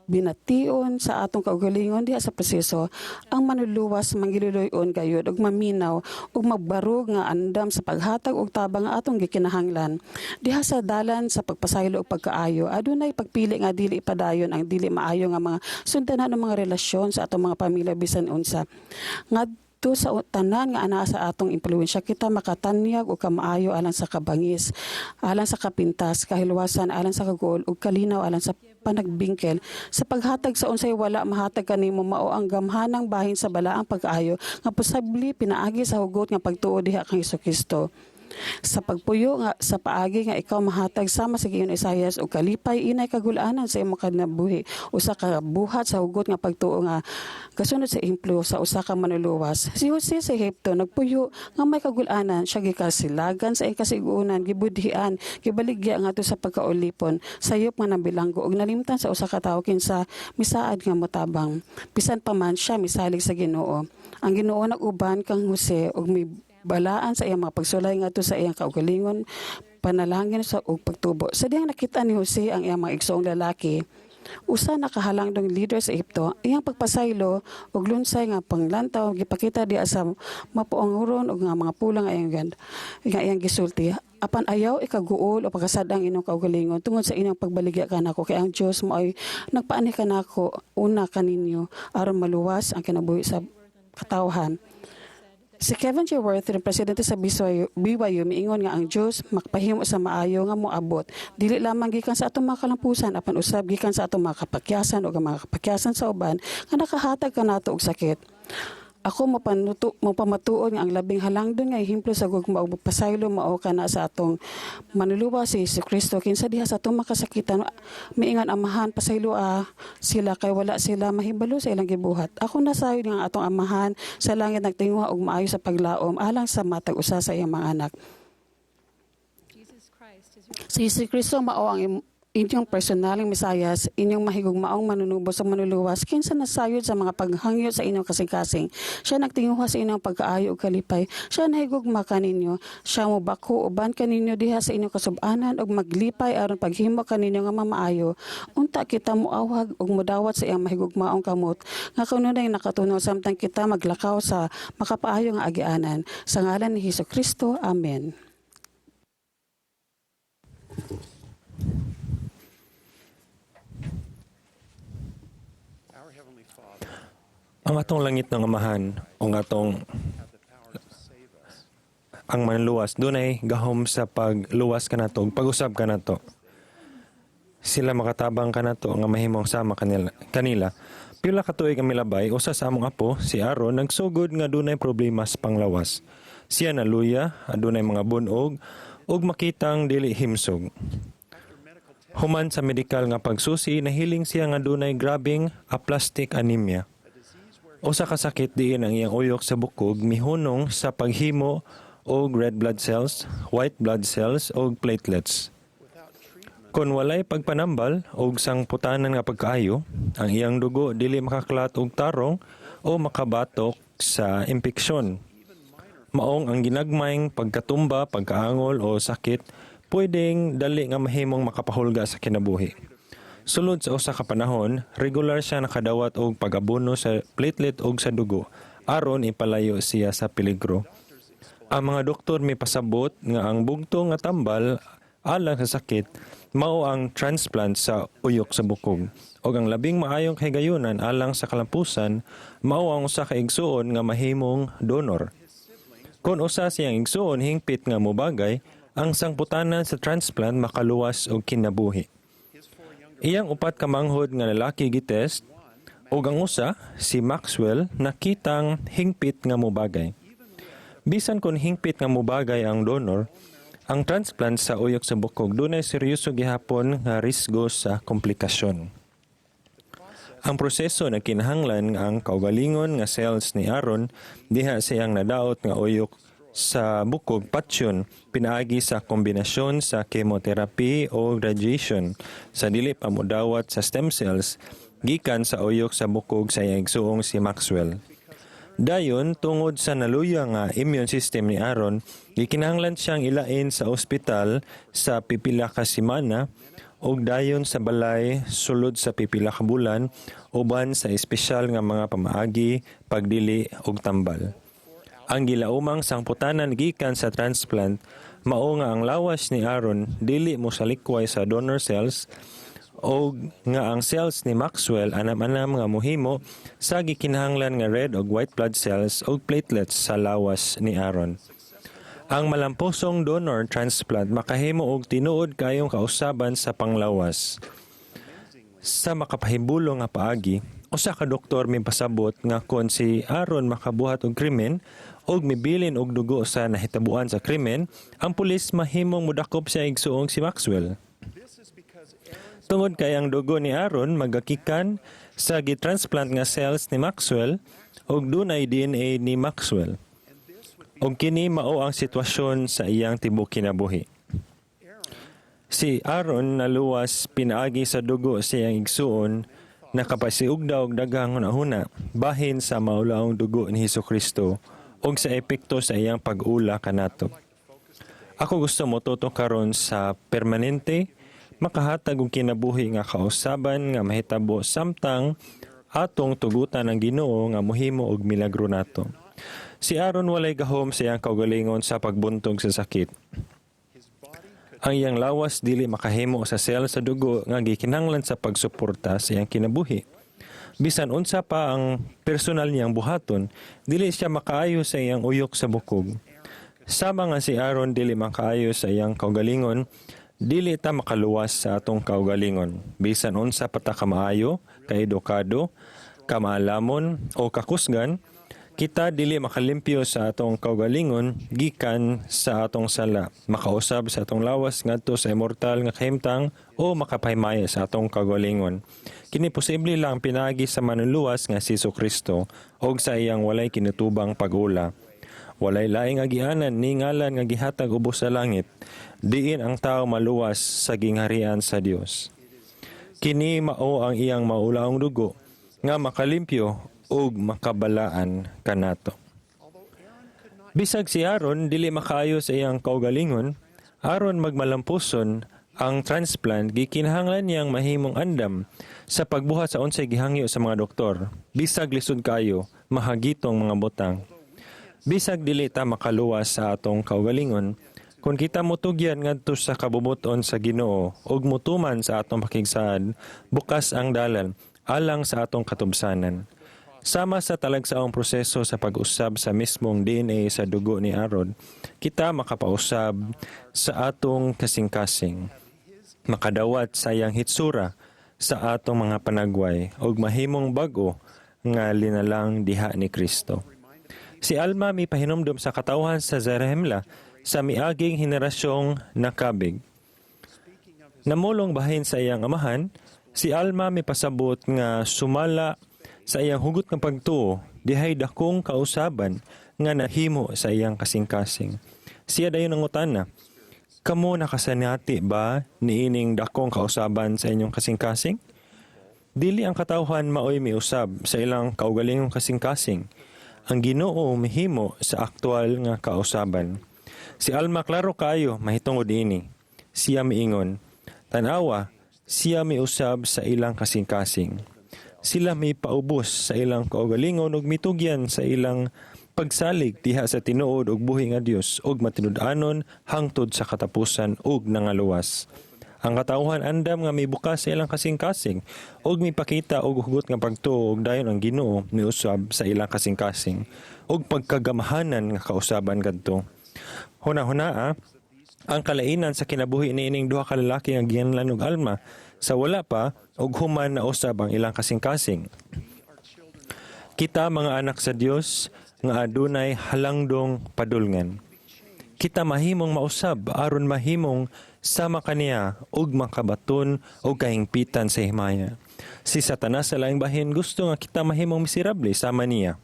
bination sa atong kaugalingon diha sa proseso. Ang Manluluwas mangililoy-on gayud ug maminaw ug magbarog nga andam sa paghatag og tabang nga atong gikinahanglan diha sa dalan sa pagpasaylo ug pagkaayo. Adunay pagpili nga dili padayon ang dili maayo nga mga sundanan ng mga relasyon sa atong mga pamilya, bisan unsa. Ngadto sa tanan nga anaa sa atong impluwensya, kita makatanyag og kamaayo alang sa kabangis, alang sa kapintas, kahilwasan alang sa kaguol ug kalinaw alang sa panagbingkel. Sa paghatag sa unsay wala mahatag kanimo mao ang gamhanang bahin sa balaang pag-ayo nga posible pinaagi sa hugot nga pagtuo diha kang Hesukristo. Sa pagpuyo nga sa paagi nga ikaw mahatag, sama sa giingon Isaias, og kalipay inay kagulanan sa imong kinabuhi, usa ka buhat sa hugot nga pagtuo nga kasunod sa ehemplo sa usa ka Manluluwas. Si Jose sa Ehipto nagpuyo nga may kagulanan. Siya gikasilagan sa iyang kasigunan, gibudhian, gibaligya ngadto sa pagkaulipon, sayop nga nabilanggo ug nalimtan sa usa ka tawo kinsa misaad nga motabang. Bisan pa man, siya misalig sa Ginoo. Ang Ginoo nag-uban kang Jose ug balaan sa iyang mga pagsulay ngadto sa iyang kaugalingon, panalangin sa ug pagtubo. Sa dihang nakita ni Jose ang iyang mga igsoong lalaki, usa na kahalangdong leader sa Ehipto, iyang pagpasaylo ug lunsay nga panglantaw gipakita diha sa mapuanguron ug nga mga pulang nga iyang gisulti. "Apan ayaw ikaguol o pagkasad ang inyong kaugalingon tungod sa inyong pagbaligya kanako, kay ang Dios maoy nagpaanhi kanako una kaninyo aron maluwas ang kinabuhi sa katawhan." Si Kevin J. Worth, presidente sa BYU, BYU, miingon nga ang Dios makapahimo sa maayo nga moabot dili lamang gikan sa atong mga kalampusan apan usab gikan sa atong mga kapakyasan ug ang mga kapakyasan sa uban nga nakahatag kanato og sakit. Ako mapanuto mapamatuod nga ang labing halangdon nga ehemplo sa gugma ug pasaylo mao kana sa atong Manluluwas si Jesu Kristo, kinsa diha sa atong makasakitan miingon, "Amahan, pasayloa sila kay wala sila mahibalo sa ilang gibuhat." Ako nasayod nga ang atong Amahan sa langit nagtinguha og maayo sa paglaom alang sa matag usa sa iyang mga anak. Jesus Christ is your Si Jesu Kristo mao ang inyong personaling Mesayas, inyong mahigugmaong Manunubos ug Manluluwas, kinsa nasayod sa mga paghangyo sa inyong kasing-kasing. Siya nagtinguha sa inyong pagkaayo ug kalipay. Siya nahigugma kaninyo. Siya mobako uban kaninyo diha sa inyong kasub-anan ug maglipay aron paghimo kaninyo nga mamaayo. Unta kita moawhag ug modawat sa iyang mahigugmaong kamot nga kanunay nakatunol samtang kita maglakaw sa makapaayo nga agianan. Sa ngalan ni Hesus Kristo. Amen. Ang atong langit ng Amahan o ang atong ang Manluwas dunay gahom sa pagluwas kanato ug pag-usab kanato. Sila makatabang kanato nga mahimong sama kanila. Pila ka tuig ang milabay, usa sa among apo, si Aaron, nagsugod nga dunay problema sa panglawas. Siya naluya, adunay mga bunog ug makitang dili himsog. Human sa medikal nga pagsusi, nahiling siya nga dunay grabeng aplastic anemia. Usa ka sakit diin ang iyang uyok sa bukog mihunong sa paghimo og red blood cells, white blood cells ug platelets. Kon walay pagpanambal og sangputanan nga pagkaayo, ang iyang dugo dili makaklat og tarong o makabatok sa impeksyon. Maong ang ginagmayng pagkatumba, pagkaangol o sakit pwedeng dali nga mahimong makapahulga sa kinabuhi. Sulod sa usa ka panahon, regular siya nakadawat og pag-abono sa platelet og sa dugo aron ipalayo siya sa peligro. Ang mga doktor may pasabot nga ang bugtong nga tambal alang sa sakit mao ang transplant sa uyok sa bukog. Og ang labing maayong kahigayunan alang sa kalampusan mao ang usa ka igsuon nga mahimong donor. Kon usa siyang igsuon hingpit nga mobagay, ang sangputanan sa transplant makaluwas og kinabuhi. Iyang upat ka manghod nga lalaki gitest ug ang usa, si Maxwell, nakitang hingpit nga mobagay. Bisan kon hingpit nga mobagay ang donor, ang transplant sa uyok sa bukog dunay seryoso gihapon nga risgo sa komplikasyon. Ang proseso nagkinahanglan nga ang kaugalingon nga cells ni Aaron diha sa iyang nadaot nga uyok sa bukog patyon pinaagi sa kombinasyon sa chemotherapy o radiation sa dili pa modawat sa stem cells gikan sa uyok sa bukog sa iyang igsuong si Maxwell. Dayon, tungod sa naluya nga immune system ni Aaron, gikinahanglan siyang ilain sa ospital sa pipila ka semana ug dayon sa balay sulod sa pipila ka bulan uban sa espesyal nga mga pamaagi, pagdili ug tambal. Ang gilaumang sangputanan gikan sa transplant mao nga ang lawas ni Aaron dili mosalikway sa donor cells og nga ang cells ni Maxwell anam-anam nga mohimo sa gikinahanglan nga red ug white blood cells ug platelets sa lawas ni Aaron. Ang malamposong donor transplant makahimo og tinuod kayong kausaban sa panglawas. Sa makapahibulo nga paagi, usa ka doktor mipasabot nga kon si Aaron makabuhat og krimen og mibilin og dugo sa nahitabuan sa krimen, ang pulis mahimong modakop sa igsuong si Maxwell. Tungod kay ang dugo ni Aaron magakikan sa gitransplant nga cells ni Maxwell ug dunay DNA ni Maxwell. Ug kini mao ang sitwasyon sa iyang tibuok kinabuhi. Si Aaron naluwas pinaagi sa dugo sa iyang igsuon, nakapasiugda og daghang hunahuna bahin sa maulaong dugo ni Hesukristo ug sa epekto sa iyang pag-ula kanato. Ako gusto motutok karon sa permanente makahatag og kinabuhi nga kausaban nga mahitabo samtang atong tugutan ang Ginoo nga mohimo og milagro nato. Si Aaron walay gahom sa iyang kaugalingon sa pagbuntog sa sakit. Ang iyang lawas dili makahimo sa sel sa dugo nga gikinahanglan sa pagsuporta sa iyang kinabuhi. Bisan unsa pa ang personal niyang buhaton, dili siya makaayo sa iyang uyok sa bukog. Sama nga si Aaron dili makaayo sa iyang kaugalingon, dili ta makaluwas sa atong kaugalingon. Bisan unsa pa ta kamaayo, kaedukado, kamaalamon o kakusgan, kita dili makalimpyo sa atong kaugalingon gikan sa atong sala, makausab sa atong lawas ngadto sa immortal nga kahimtang o makapahimaya sa atong kaugalingon. Kini posible lang pinaagi sa manluluwas nga si Kristo og sa iyang walay kinutubang pag-ula. Walay laing agianan ni ngalan nga gihatag ubos sa langit, diin ang tao maluwas sa gingharian sa Dios. Kini mao ang iyang maulaong dugo nga makalimpyo ug makabalaan kanato. Bisag si Aaron dili makaayo sa iyang kaugalingon, aron magmalampuson ang transplant, gikinahanglan niyang mahimong andam sa pagbuhat sa unsay gihangyo sa mga doktor. Bisag lisod kaayo, mahagitong mga butang. Bisag dili ta makaluwas sa atong kaugalingon, kung kita motugyan ngadto sa kabubut-on sa Ginoo ug motuman sa atong pakigsaad, bukas ang dalan alang sa atong katubsanan. Sama sa talagsaong proseso sa pag-usab sa mismong DNA sa dugo ni Aaron, kita makapausab sa atong kasing-kasing, makadawat sa iyang hitsura sa atong mga panagway ug mahimong bag-o nga linalang diha ni Kristo. Si Alma mipahinumdom sa katawhan sa Zarahemla sa miaging henerasyong nakabig. Namulong bahin sa iyang amahan, si Alma mipasabot nga sumala sa iyang hugot nga pagtuo, dihay dakong kausaban nga nahimo sa iyang kasing-kasing. Siya dayon nangutana, "Kamo nakasanati ba niining dakong kausaban sa inyong kasing-kasing?" Dili ang katawhan maoy miusab sa ilang kaugalingong kasing-kasing. Ang Ginoo mihimo sa aktual nga kausaban. Si Alma klaro kaayo mahitungod ini. Siya miingon, "Tan-awa, siya miusab sa ilang kasing-kasing. Sila mipaubos sa ilang kaugalingon ug mitugyan sa ilang pagsalig diha sa tinuod ug buhi nga Dios ug matinud-anon hangtod sa katapusan ug nangaluwas." Ang katawhan andam nga mibukas sa ilang kasing-kasing ug mipakita og hugot nga pagtuo ug dayon ang Ginoo miusab sa ilang kasing-kasing ug pagkagamahanan nga kausaban kadto. Huna-hunaa ang kalainan sa kinabuhi niining duha ka lalaki nga gianlan og alma sa wala pa ug human nausab ang ilang kasing-kasing. Kita mga anak sa Dios nga adunay halangdong padulngan. Kita mahimong mausab aron mahimong sama kaniya ug makabaton og kahingpitan sa himaya. Si Satanas sa laing bahin gusto nga kita mahimong miserable sama niya.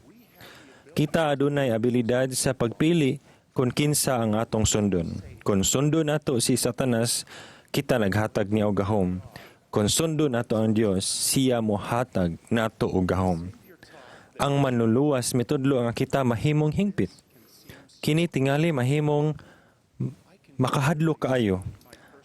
Kita adunay abilidad sa pagpili kung kinsa ang atong sundon. Kung sundon nato si Satanas, kita naghatag niya og gahom. Kung sundon nato ang Dios, siya mohatag nato og gahom. Ang manluluwas mitudlo nga kita mahimong hingpit. Kini tingali mahimong makahadlok kaayo.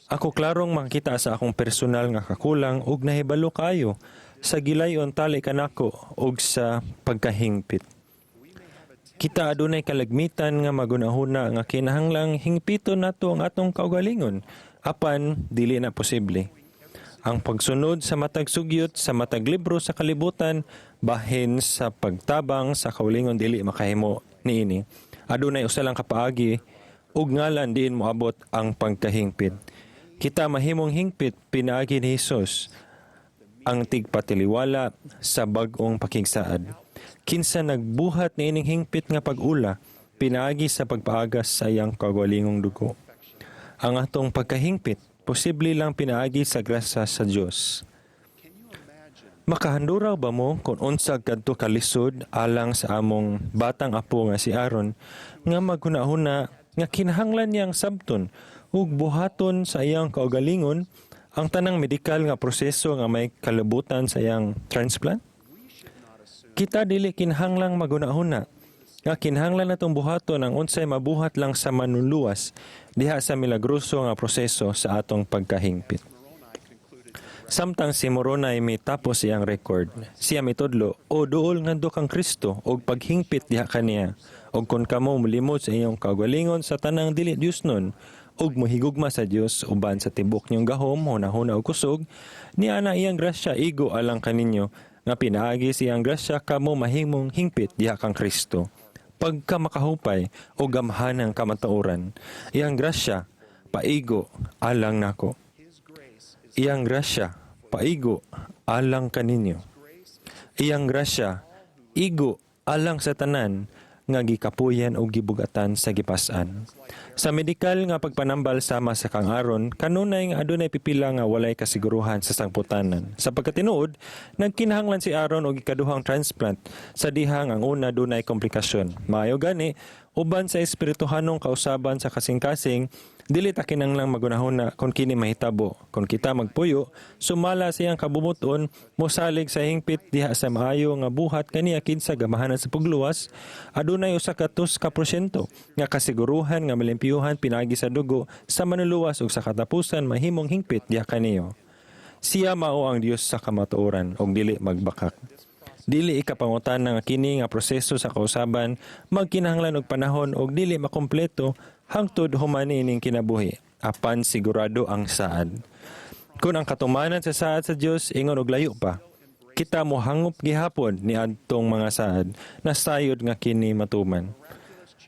Ako klarong makita sa akong personal nga kakulang ug nahibalo kaayo sa gilayon tali kanako ug sa pagkahingpit. Kita adunay kalagmitan nga magunahuna nga kinahanglang hingpiton nato ang atong kaugalingon apan dili na posible. Ang pagsunod sa matag sugyot sa matag libro sa kalibutan bahin sa pagtabang sa kaugalingon dili makahimo niini. Adunay usa lang ka paagi ug ngalan diin moabot ang pagkahingpit. Kita mahimong hingpit pinaagi ni Hesus ang tigpatiliwala sa bag-ong pakigsaad. Kinsa nagbuhat niining hingpit nga pag-ula pinaagi sa pagpaagas sa iyang kaugalingong dugo. Ang atong pagkahingpit posible lang pinaagi sa grasya sa Dios. Makahanduraw ba mo kung unsa kadto kalisod alang sa among batang apo nga si Aaron nga maghuna-huna nga kinahanglan niyang sabton ug buhaton sa iyang kaugalingon ang tanang medikal nga proseso nga may kalabutan sa iyang transplant? Kita dili kinahanglang maghuna-huna nga kinahanglan natong buhaton ang unsay mabuhat lang sa manluluwas diha sa milagroso nga proseso sa atong pagkahingpit. Samtang si Moroni mitapos iyang record, siya mitudlo, o duol ngadto kang Kristo og paghingpit diha kaniya, og kon kamo molimod sa iyong kaugalingon sa tanang dili Dios nun, ug mohigugma sa Dios uban sa tibok niyong gahom, hunahuna ug kusog, niya na iyang grasya igo alang kaninyo, nga pinaagi sa iyang grasya kamo mahimong hingpit diha kang Kristo. Pagka makahupay o gamhanang kamatuoran, iyang grasya paigo alang nako. Iyang grasya paigo alang kaninyo. Iyang grasya igo alang sa tanan nga gikapuyan o gibugatan sa gipas-an. Sa medikal nga pagpanambal sama sa kang Aaron, kanunay nga adunay pipila nga walay kasiguruhan sa sangputanan. Sa pagkatinuod, nagkinahanglan si Aaron og ikaduhang transplant sa dihang ang una dunay komplikasyon. Maayo gani, uban sa espirituhanong kausaban sa kasing-kasing, dili ta kinahanglang magunahuna kung kini mahitabo. Kung kita magpuyo, sumala sa iyang kabumuton, mosalig sa hingpit diha sa maayo nga buhat kaniya kinsa gamahanan sa pugluwas, adunay 100% nga kasiguruhan nga malimpyuhan pinaagi sa dugo sa manluluwas ug sa katapusan mahimong hingpit diha kaniyo. Siya mao ang Dios sa kamatuoran ug dili magbakak. Dili ikapangutana nga kini nga proseso sa kausaban magkinahanglan og panahon og dili makumpleto hangtod human ining kinabuhi, apan sigurado ang saad. Kung ang katumanan sa saad sa Dios ingon og layo pa, kita mohangop gihapon ni adtong mga saad na sayod nga kini matuman.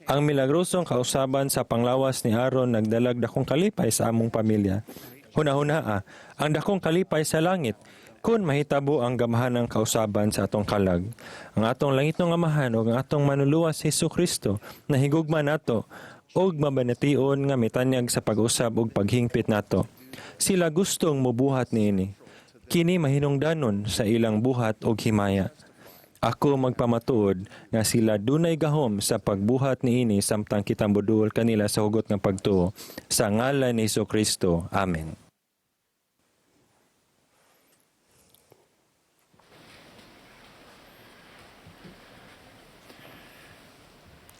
Ang milagrosong kausaban sa panglawas ni Aaron nagdalag dakong kalipay sa among pamilya. Hunahunaa ang dakong kalipay sa langit kung mahitabo ang gamahanang kausaban sa atong kalag. Ang atong langitnong Amahan ug ang atong manluluwas Hesus Kristo na higugma nato ug mabanation nga mitanyag sa pag-usab ug paghingpit nato. Sila gustong mobuhat niini. Kini mahinungdanon sa ilang buhat ug himaya. Ako magpamatuod nga sila dunay gahom sa pagbuhat niini samtang kita moduol kanila sa hugot nga pagtuo. Sa ngalan ni Hesus Kristo. Amen.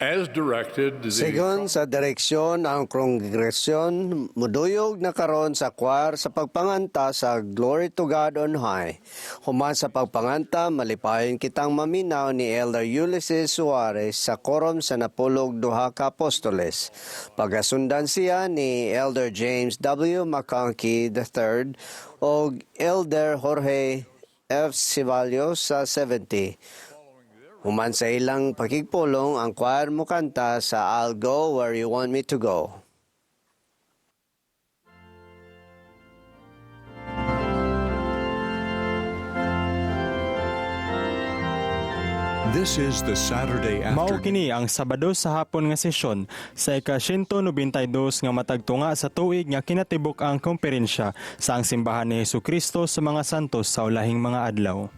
As directed, the Sigon sa direksyon ang kongregasyon muduyog na karon sa choir sa pagpanganta sa Glory to God on High. Human sa pagpanganta, malipayon kitang maminaw ni Elder Ulysses Suarez sa korom sa napulog duha ka apostoles. Pagasundan siya ni Elder James W. McConkie III og Elder Jorge F. Ceballos sa 70. Human sa ilang pakigpulong, ang choir mokanta sa I'll Go Where You Want Me to Go. This is the Saturday Mao afternoon. kini ang Sabado sa hapon nga sesyon sa ika-192 nga matag tunga sa tuig nga kinatibuk ang komperensya sa ang simbahan ni Hesukristo sa mga santos sa ulahing mga adlaw.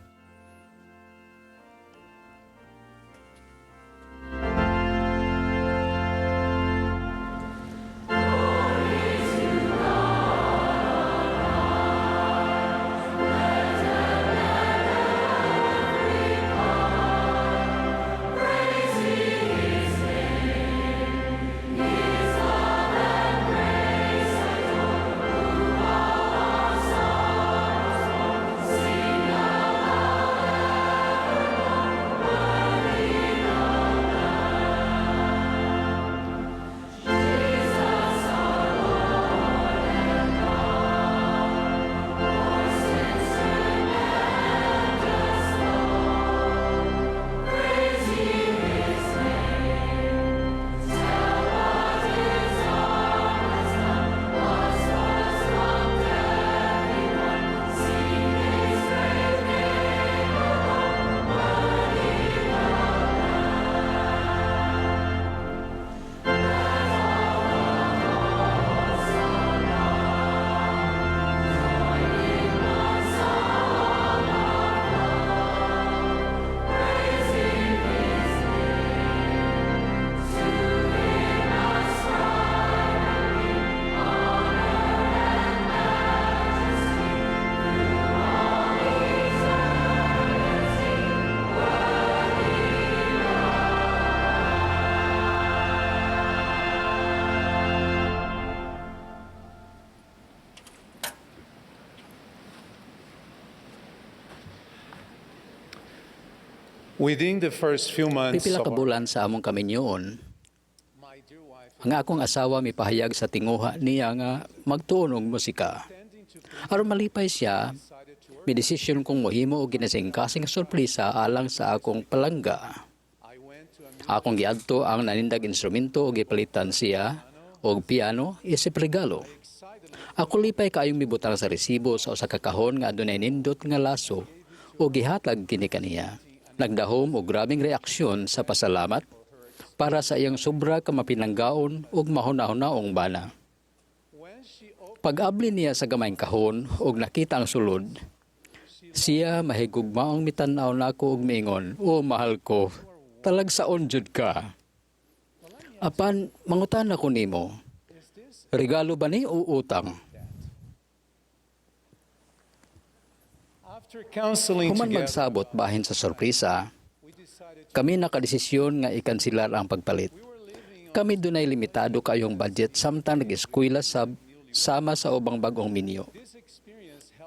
Within the first few months Pipila of ka bulan sa among kaminyoon, ang akong asawa mipahayag sa tinguha niya nga magtuon og musika. Aron malipay siya, midesisyon kong mohimo og ginasingkasing sorpresa alang sa akong palangga. Akong giadto ang nanindag instrumento og gipalitan siya og piano isip regalo. Ako lipay kaayong mibutang sa resibo sa usa ka kahon nga adunay nindot nga laso o gihatag kini kaniya. Nagdahom og grabeng reaksyon sa pasalamat para sa iyang sobra ka mapinanggaon ug mahuna-hunaong bana. Pag-abli niya sa gamayng kahon ug nakita ang sulod, siya mahigugmaong mitan-aw nako ug miingon, "O mahal ko, talagsaon jud ka." Apan mangutan ako nimo, regalo ba ni o utang? After counseling Human together, magsabot bahin sa sorpresa, kami nakadesisyon nga ikansilar ang pagpalit. Kami dunay limitado kayong budget samtang nag-eskwela sa sama sa ubang bag-ong minyo.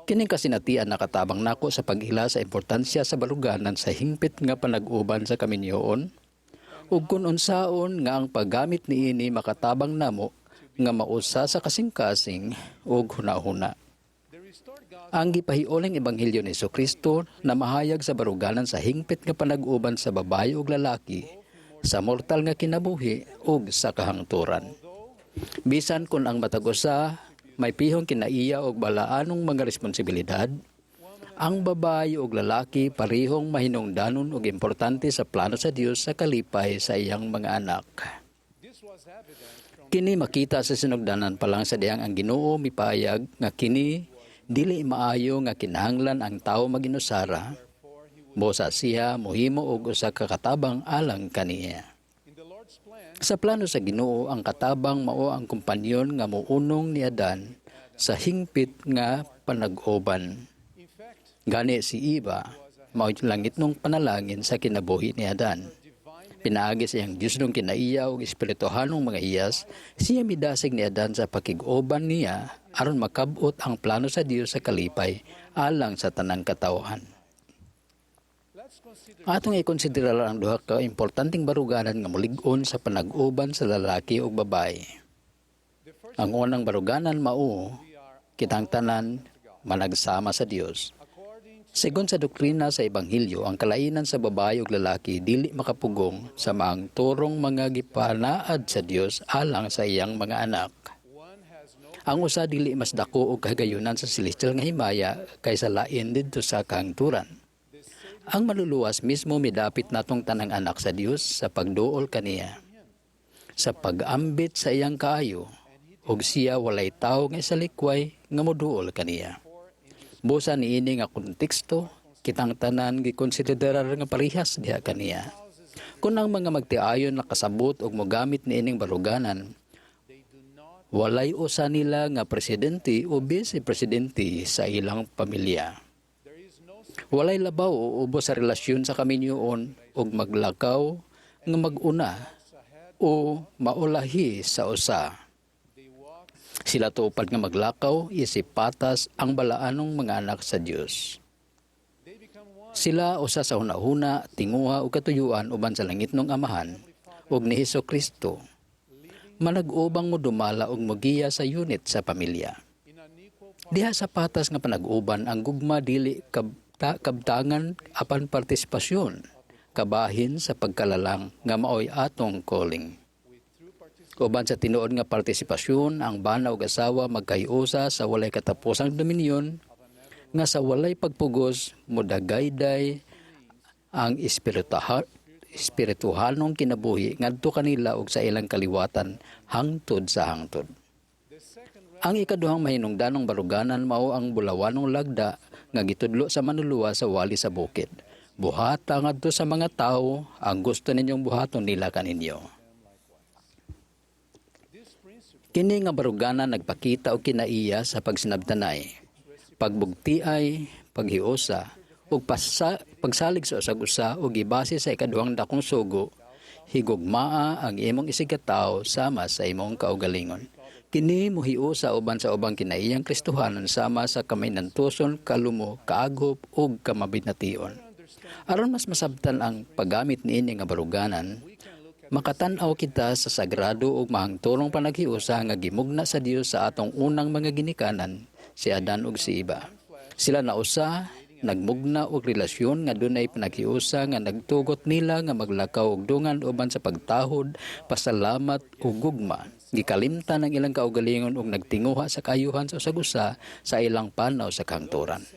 Kining kasinatian nakatabang nako sa pag-ila sa importansya sa baluganan sa hingpit nga panag-uban sa kaminyoon ug kun unsaon nga ang paggamit niini makatabang namo nga mausa sa kasing-kasing ug hunahuna. Ang gipahiuling ebanghelyo ni Kristo na mahayag sa baruganan sa hingpit nga panag-uban sa babae ug lalaki sa mortal nga kinabuhi ug sa kahangturan. Bisan kun ang matag usa may pihong kinaiya og balaanong mga responsibilidad, ang babae ug lalaki parehong mahinungdanon ug importante sa plano sa Dios sa kalipay sa iyang mga anak. Kini makita sa sinugdanan pa lang sa dihang ang Ginoo mipayag nga kini dili maayo nga kinahanglan ang tawo maginusara. Busa siya mohimo og usa ka katabang alang kaniya. Sa plano sa Ginoo ang katabang mao ang kompanyon nga mounong ni Adan sa hingpit nga panag-uban. Gani si Eva mao langitnong panalangin sa kinabuhi ni Adan. Pinaagi sa iyang Diyosnong kinaiya ug espirituhanong mga hiyas, siya midasig ni Adan sa pakig-uban niya aron makab-ot ang plano sa Dios sa kalipay alang sa tanang katawhan. Atong ikonsiderar ang duha ka importanteng baruganan nga mulig-on sa panag-uban sa lalaki ug babae. Ang unang baruganan mao kitang tanan managsama sa Dios. Sigon sa doktrina sa Ebanghelyo, ang kalainan sa babae ug lalaki dili makapugong sa maangturong mga gipanaad sa Dios alang sa iyang mga anak. Ang usa dili mas dako og kahigayunan sa celestial nga himaya kaysa lain didto sa kahangturan. Ang Manluluwas mismo midapit natong tanang anak sa Dios sa pagduol kaniya, sa pag-ambit sa iyang kaayo, ug siya walay tawo nga isalikway nga moduol kaniya. Busa niini nga konteksto, kitang tanan gikonsiderar nga parehas diha kaniya. Kung ang mga magtiayon nakasabot og mogamit niining baruganan, walay usa nila nga presidente o vice-presidente sa ilang pamilya. Walay labaw o ubos sa relasyon sa kaminyoon ug maglakaw nga mag-una o maulahi sa usa. Sila tupad nga maglakaw isip patas ang balaanong mga anak sa Dios. Sila usa sa hunahuna, tinguha ug katuyuan uban sa langitnong Amahan ug ni Hesus Kristo. Manag-ubang modumala ug mogiya sa unit sa pamilya. Diha sa patas nga panag-uban, ang gugma dili kabtangan apan partisipasyon kabahin sa pagkalalang nga maoy atong calling. Uban sa tinuod nga partisipasyon, ang bana ug asawa magkahiusa sa walay katapusang dominyon nga sa walay pagpugos modagayday ang espirituhanong kinabuhi ngadto kanila ug sa ilang kaliwatan hangtod sa hangtod. Ang ikaduhang mahinungdanong baruganan mao ang bulawanong lagda nga gitudlo sa Manluluwas sa wali sa bukid. Buhata ngadto sa mga tawo ang gusto ninyong buhaton nila kaninyo. Kini nga baruganan nagpakita og kinaiya sa pagsinabtanay, pagbugtiay, paghiusa, ug pagsalig sa usag-usa ug gibase sa ikaduhang dakong sugo, higugmaa ang imong isigkatawo sama sa imong kaugalingon. Kini mohiusa uban sa ubang kinaiyang Kristohanon sama sa kamahinantuson, kalumo, kaaghop ug kamabination. Aron mas masabtan ang paggamit niini nga baruganan, makatan-aw kita sa sagrado ug mahangturong panaghiusa nga gimugna sa Dios sa atong unang mga ginikanan, si Adan ug si Eva. Sila nausa nagmugna og relasyon nga dunay panaghiusa nga nagtugot nila nga maglakaw og dungan uban sa pagtahod, pasalamat ug gugma. Gikalimtan ang ilang kaugalingon ug nagtinguha sa kaayuhan sa usag-usa sa ilang panaw sa kahangturan.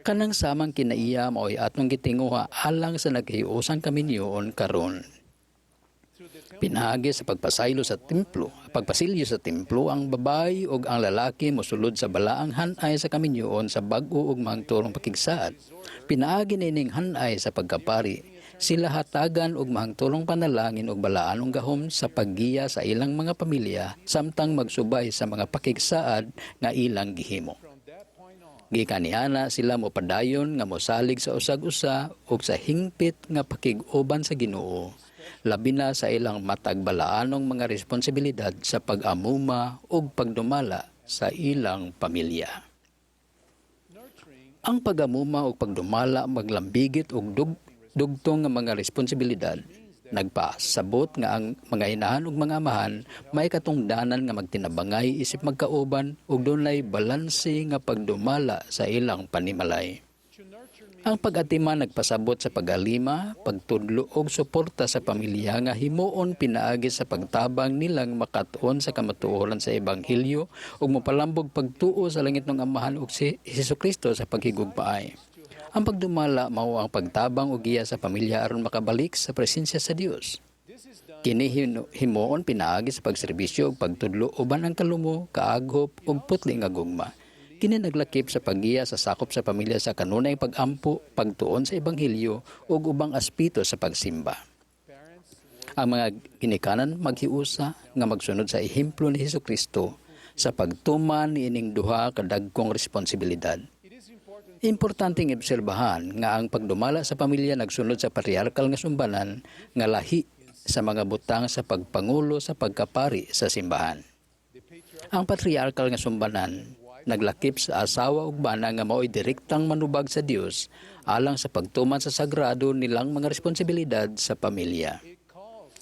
Kanang samang kinaiya mao'y atong gitinguha alang sa naghiusang kaminyoon karon. Pinaagi sa pagpasaylo sa templo, pagpasilyo sa templo, ang babae ug ang lalaki mosulod sa balaang hanay sa kaminyoon sa bag-o ug mahangturong pakigsaad. Pinaagi nining hanay sa pagkapari, sila hatagan og mahangturong panalangin ug balaanong gahom sa paggiya sa ilang mga pamilya samtang magsubay sa mga pakigsaad nga ilang gihimo. Gikan niana sila mopadayon nga mosalig sa usag-usa ug sa hingpit nga pakig-uban sa Ginoo, labi na sa ilang matag balaanong mga responsibilidad sa pag-amuma ug pagdumala sa ilang pamilya. Ang pag-amuma ug pagdumala maglambigit og dugtong nga mga responsibilidad. Nagpasabot nga ang mga inahan ug mga amahan may katungdanan nga magtinabangay isip magkauban ug dunay balanse nga pagdumala sa ilang panimalay. Ang pag-atiman nagpasabot sa pag-alima, pagtudlo og suporta sa pamilya nga himuon pinaagi sa pagtabang nilang makatuon sa kamatuoran sa ebanghelyo ug mopalambog pagtuo sa langitnong Amahan ug si Hesukristo sa paghigugmaay. Ang pagdumala mao ang pagtabang og giya sa pamilya aron makabalik sa presensya sa Dios. Kini himuon pinaagi sa pagserbisyo ug pagtudlo uban ang kalumo, kaaghop ug putli nga gugma. Kini naglakip sa paggiya sa sakop sa pamilya sa kanunay pag-ampo, pagtuon sa ebanghelyo ug ubang aspeto sa pagsimba. Ang mga ginikanan maghiusa nga magsunod sa ehemplo ni Hesukristo sa pagtuman niining duha ka dagkong responsibilidad. Importanteng obserbahan nga ang pagdumala sa pamilya nagsunod sa patriarkal nga sumbanan nga lahi sa mga butang sa pagpangulo sa pagkapari sa simbahan. Ang patriarkal nga sumbanan naglakip sa asawa ug bana nga mao'y direktang manubag sa Dios alang sa pagtuman sa sagrado nilang mga responsibilidad sa pamilya.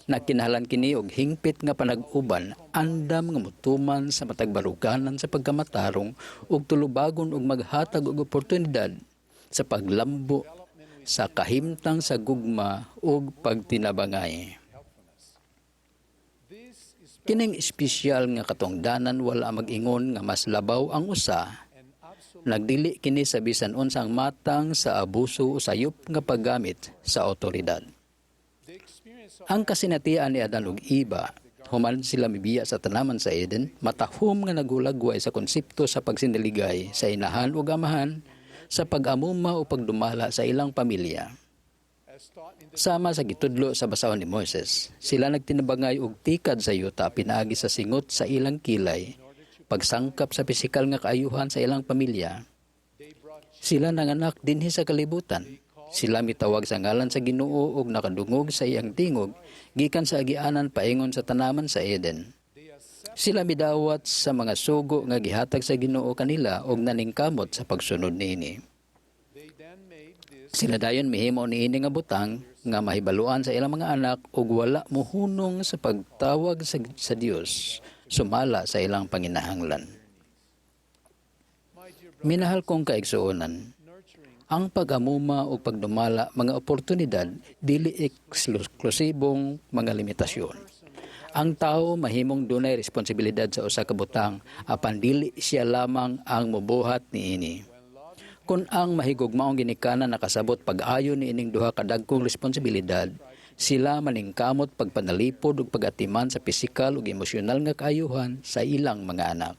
Nakinahanglan kini og hingpit nga panag-uban, andam nga motuman sa matag baruganan sa pagkamatarong ug tulubagon ug maghatag og oportunidad sa paglambo sa kahimtang sa gugma ug pagtinabangay. Kining espesyal nga katungdanan wala mag-ingon nga mas labaw ang usa. Nagdili kini sa bisan unsang matang sa abuso o sayop nga paggamit sa otoridad. Ang kasinatian ni Adan ug Eva human sila mibiya sa tanaman sa Eden, matahom nga naghulagway sa konsepto sa pagsiniligay sa inahan ug amahan sa pag-amuma o pagdumala sa ilang pamilya. Sama sa gitudlo sa basahon ni Moises, sila nagtinabangay og tikad sa yuta pinaagi sa singot sa ilang kilay, pagsangkap sa pisikal nga kaayuhan sa ilang pamilya. Sila nanganak dinhi sa kalibutan. Sila mitawag sa ngalan sa Ginoo ug nakadungog sa iyang tingog gikan sa agianan paingon sa tanaman sa Eden. Sila midawat sa mga sugo nga gihatag sa Ginoo kanila ug naningkamot sa pagsunod niini. Sila dayon mihimo niini nga butang nga mahibaluan sa ilang mga anak ug wala mohunong sa pagtawag sa Dios sumala sa ilang panginahanglan. Minahal kong kaigsuonan, ang pag-amuma o pagdumala mga oportunidad dili eksklusibong mga limitasyon. Ang tao mahimong dunay responsibilidad sa usa ka butang apan dili siya lamang ang mobuhat niini. Kung ang mahigugmaong ginikanan nakasabot pag-ayo niining duha ka dagkong responsibilidad, sila maningkamot pagpanalipod ug pag-atiman sa pisikal ug emosyonal nga kaayuhan sa ilang mga anak.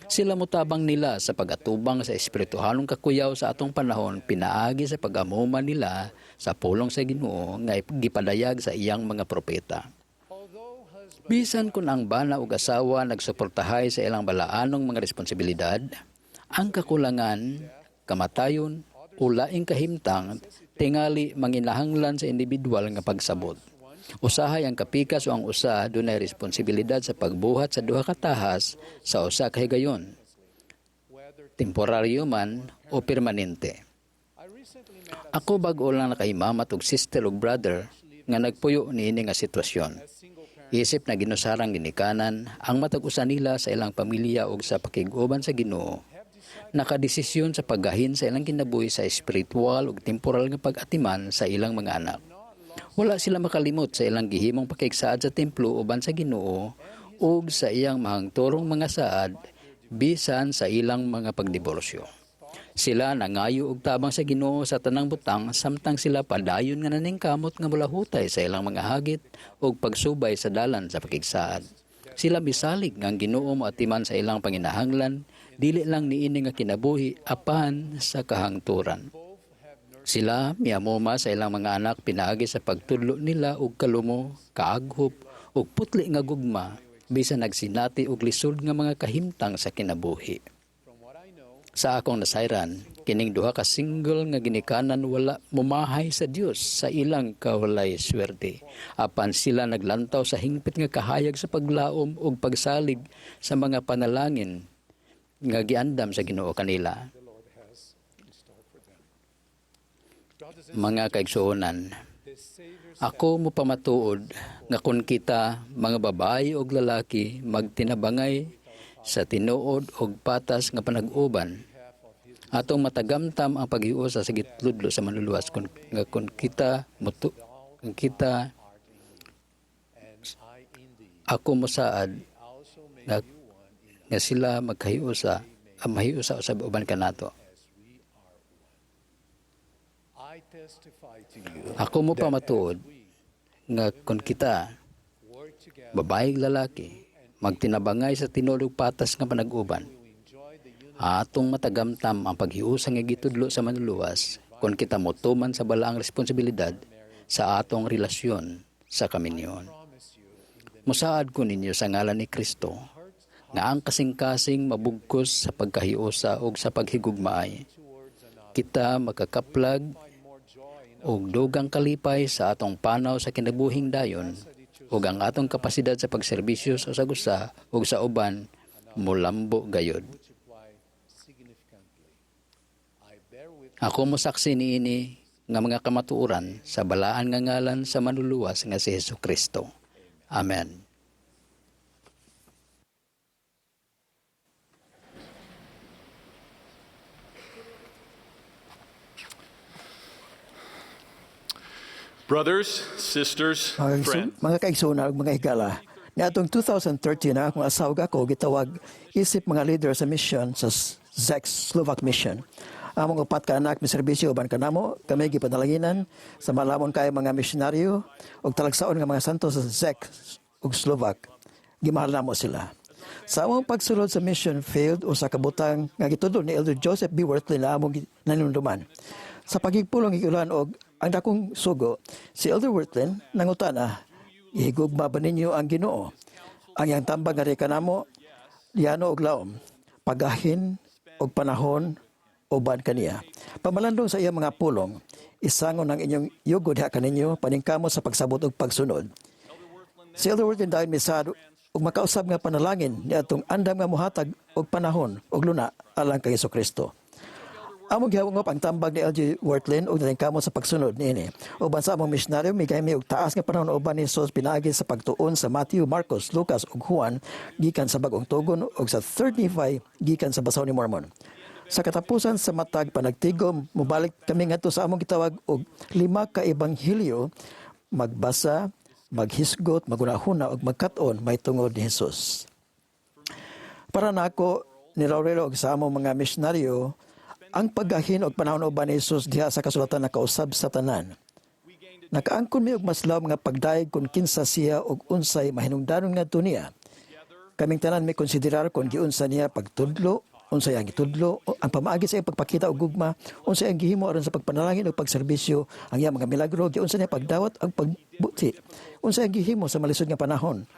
Sila motabang nila sa pag-atubang sa espirituhanong kakuyaw sa atong panahon pinaagi sa pag-amuma nila sa pulong sa Ginoo nga gipadayag sa iyang mga propeta. Bisan kung ang bana ug asawa nagsuportahay sa ilang balaanong mga responsibilidad, ang kakulangan, kamatayon, o laing kahimtang tingali manginahanglan sa individual nga pagsabot. Usahay ang kapikas o ang usa dunay responsibilidad sa pagbuhat sa duha ka tahas sa usa ka higayon, temporaryo man o permanente. Ako bag-o lang nakahimamat og sister ug brother nga nagpuyo niini nga sitwasyon. Isip na ginusarang ginikanan ang matag usa nila sa ilang pamilya ug sa pakig-uban sa Ginoo, nakadesisyon sa paggahin sa ilang kinabuhi sa espiritual ug temporal nga pag-atiman sa ilang mga anak. Wala sila makalimot sa ilang gihimong pakigsaad sa templo uban sa Ginoo ug sa iyang mahangturong mga saad bisan sa ilang mga pagdiborsyo. Sila nangayo og tabang sa Ginoo sa tanang butang samtang sila padayon nga naningkamot nga mulahutay sa ilang mga hagit ug pagsubay sa dalan sa pakigsaad. Sila misalig nga ang Ginoo moatiman sa ilang panginahanglan dili lang niini nga kinabuhi apan sa kahangturan. Sila miamuma sa ilang mga anak pinaagi sa pagtudlo nila og kalumo, kaaghop ug putli nga gugma bisan nagsinati og lisod nga mga kahimtang sa kinabuhi. Sa akong nasayran, kining duha ka single nga ginikanan wala mumahay sa Dios sa ilang kawalay swerte. Apan sila naglantaw sa hingpit nga kahayag sa paglaom ug pagsalig sa mga panalangin nga giandam sa Ginoo kanila. Mga kaigsuonan, ako mopamatuod nga kun kita mga babae ug lalaki magtinabangay sa tinuod og patas nga panag-uban, atong matagamtam ang paghiusa sa gitludlo sa manluluwas kun nga kun kita mutu, kun kita ako mosaad nga sila magkahiusa, mahiusa usab uban kanato. Ako mo pamatuod nga kun kita babae ug lalaki magtinabangay sa tinuod ug patas nga panag-uban, atong matagamtam ang paghiusa nga gitudlo sa manluluwas kun kita motuman sa balaang responsibilidad sa atong relasyon sa kaminyon. Musaad ko ninyo sa ngalan ni Kristo nga ang kasing-kasing mabugkos sa pagkahiusa ug sa paghigugmaay. Kita makakaplag Ug dugang kalipay sa atong panaw sa kinabuhing dayon ug ang atong kapasidad sa pagserbisyo sa usag usa ug sa uban mulambo gayod. Ako mosaksi niini nga mga kamatuoran sa balaan nga ngalan sa manluluwas nga si Hesukristo. Amen. Brothers, sisters, friends. Mga kaigsoon ug mga higala, niadtong 2013 ang akong asawa ug ako gitawag isip mga leader sa mission sa Czech Slovak Mission. Among upat ka anak miserbisyo uban kanamo, kami gipanalanginan sa malamon kaayo mga misyonaryo ug talagsaon nga mga santo sa Czech ug Slovak. Gimahal namo sila. Sa among pagsulod sa mission field, usa ka butang nga gitudlo ni Elder Joseph B. Wirthlin na among nanumduman. Sa pagigpulong gikulan og ang dakong sugo, si Elder Wirthlin nangutana, "Gihigugma ba ninyo ang Ginoo?" Ang iyang tambag nga kanamo, liyano og laom, pagahin og panahon uban kaniya. Pamalandong sa iyang mga pulong, isangon ang inyong yugo diha kaninyo, paningkamot sa pagsabot og pagsunod. Si Elder Wirthlin dayon misaad ug makausab nga panalangin niadtong andam nga mohatag og panahon og luna alang kay Hesukristo. Among gihangop ang tambag ni L.G. Wirthlin ug naningkamot sa pagsunod niini. Uban sa among misyonaryo, migahimi og taas nga panahon uban ni Jesus pinaagi sa pagtuon sa Matthew, Marcos, Lucas ug Juan gikan sa Bag-ong Tugon ug sa 3 Nephi gikan sa Basahon ni Mormon. Sa katapusan sa matag panagtigom, mobalik kami ngadto sa among gitawag og 5 ka ebanghelyo, magbasa, maghisgot, magunahuna ug magkat-on may tungod ni Jesus. Para nako ni Laurelo ug sa among mga misyonaryo, ang paggahin og panahon uban ni Jesus diha sa kasulatan nakausab sa tanan. Nakaangkon mi og mas lawom nga pagdayeg kung kinsa siya og unsay mahinungdanon ngadto niya. Kaming tanan mi konsiderar kung giunsa niya pagtudlo, unsay ang gitudlo, ang pamaagi sa iyang pagpakita og gugma, unsay ang gihimo aron sa pagpanalangin ug pagserbisyo, ang iyang mga milagro, giunsa niya pagdawat ang pagbuti, unsay ang gihimo sa malisod nga panahon.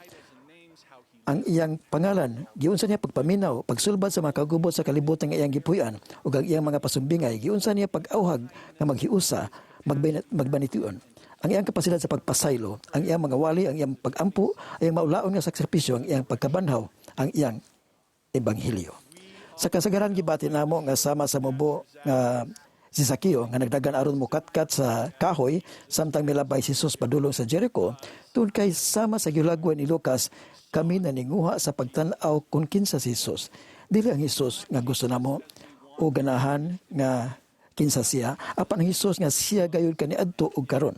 Ang iyang pangalan, giunsa niya pagpaminaw, pagsulbad sa mga kagubot sa kalibutan nga iyang gipuy-an, ug ang iyang mga pasumbingay, giunsa niya pag-awhag nga maghiusa, magbanituon. Ang iyang kapasidad sa pagpasaylo, ang iyang mga wali, ang iyang pag-ampo, ang iyang maulaon nga sakripisyo, ang iyang pagkabanhaw, ang iyang ebanghelyo. Sa kasagaran gibati namo nga sama sa mubo nga si Zakeo nga nagdagan aron mokatkat sa kahoy samtang milabay si Jesus padulong sa Jericho, tungod kay sama sa gihulagway ni Lucas, kami naninguha sa pagtan-aw kung kinsa si Jesus. Dili ang Jesus nga gusto namo o ganahan nga kinsa siya, apan ang Jesus nga siya gayud kaniadto ug karon.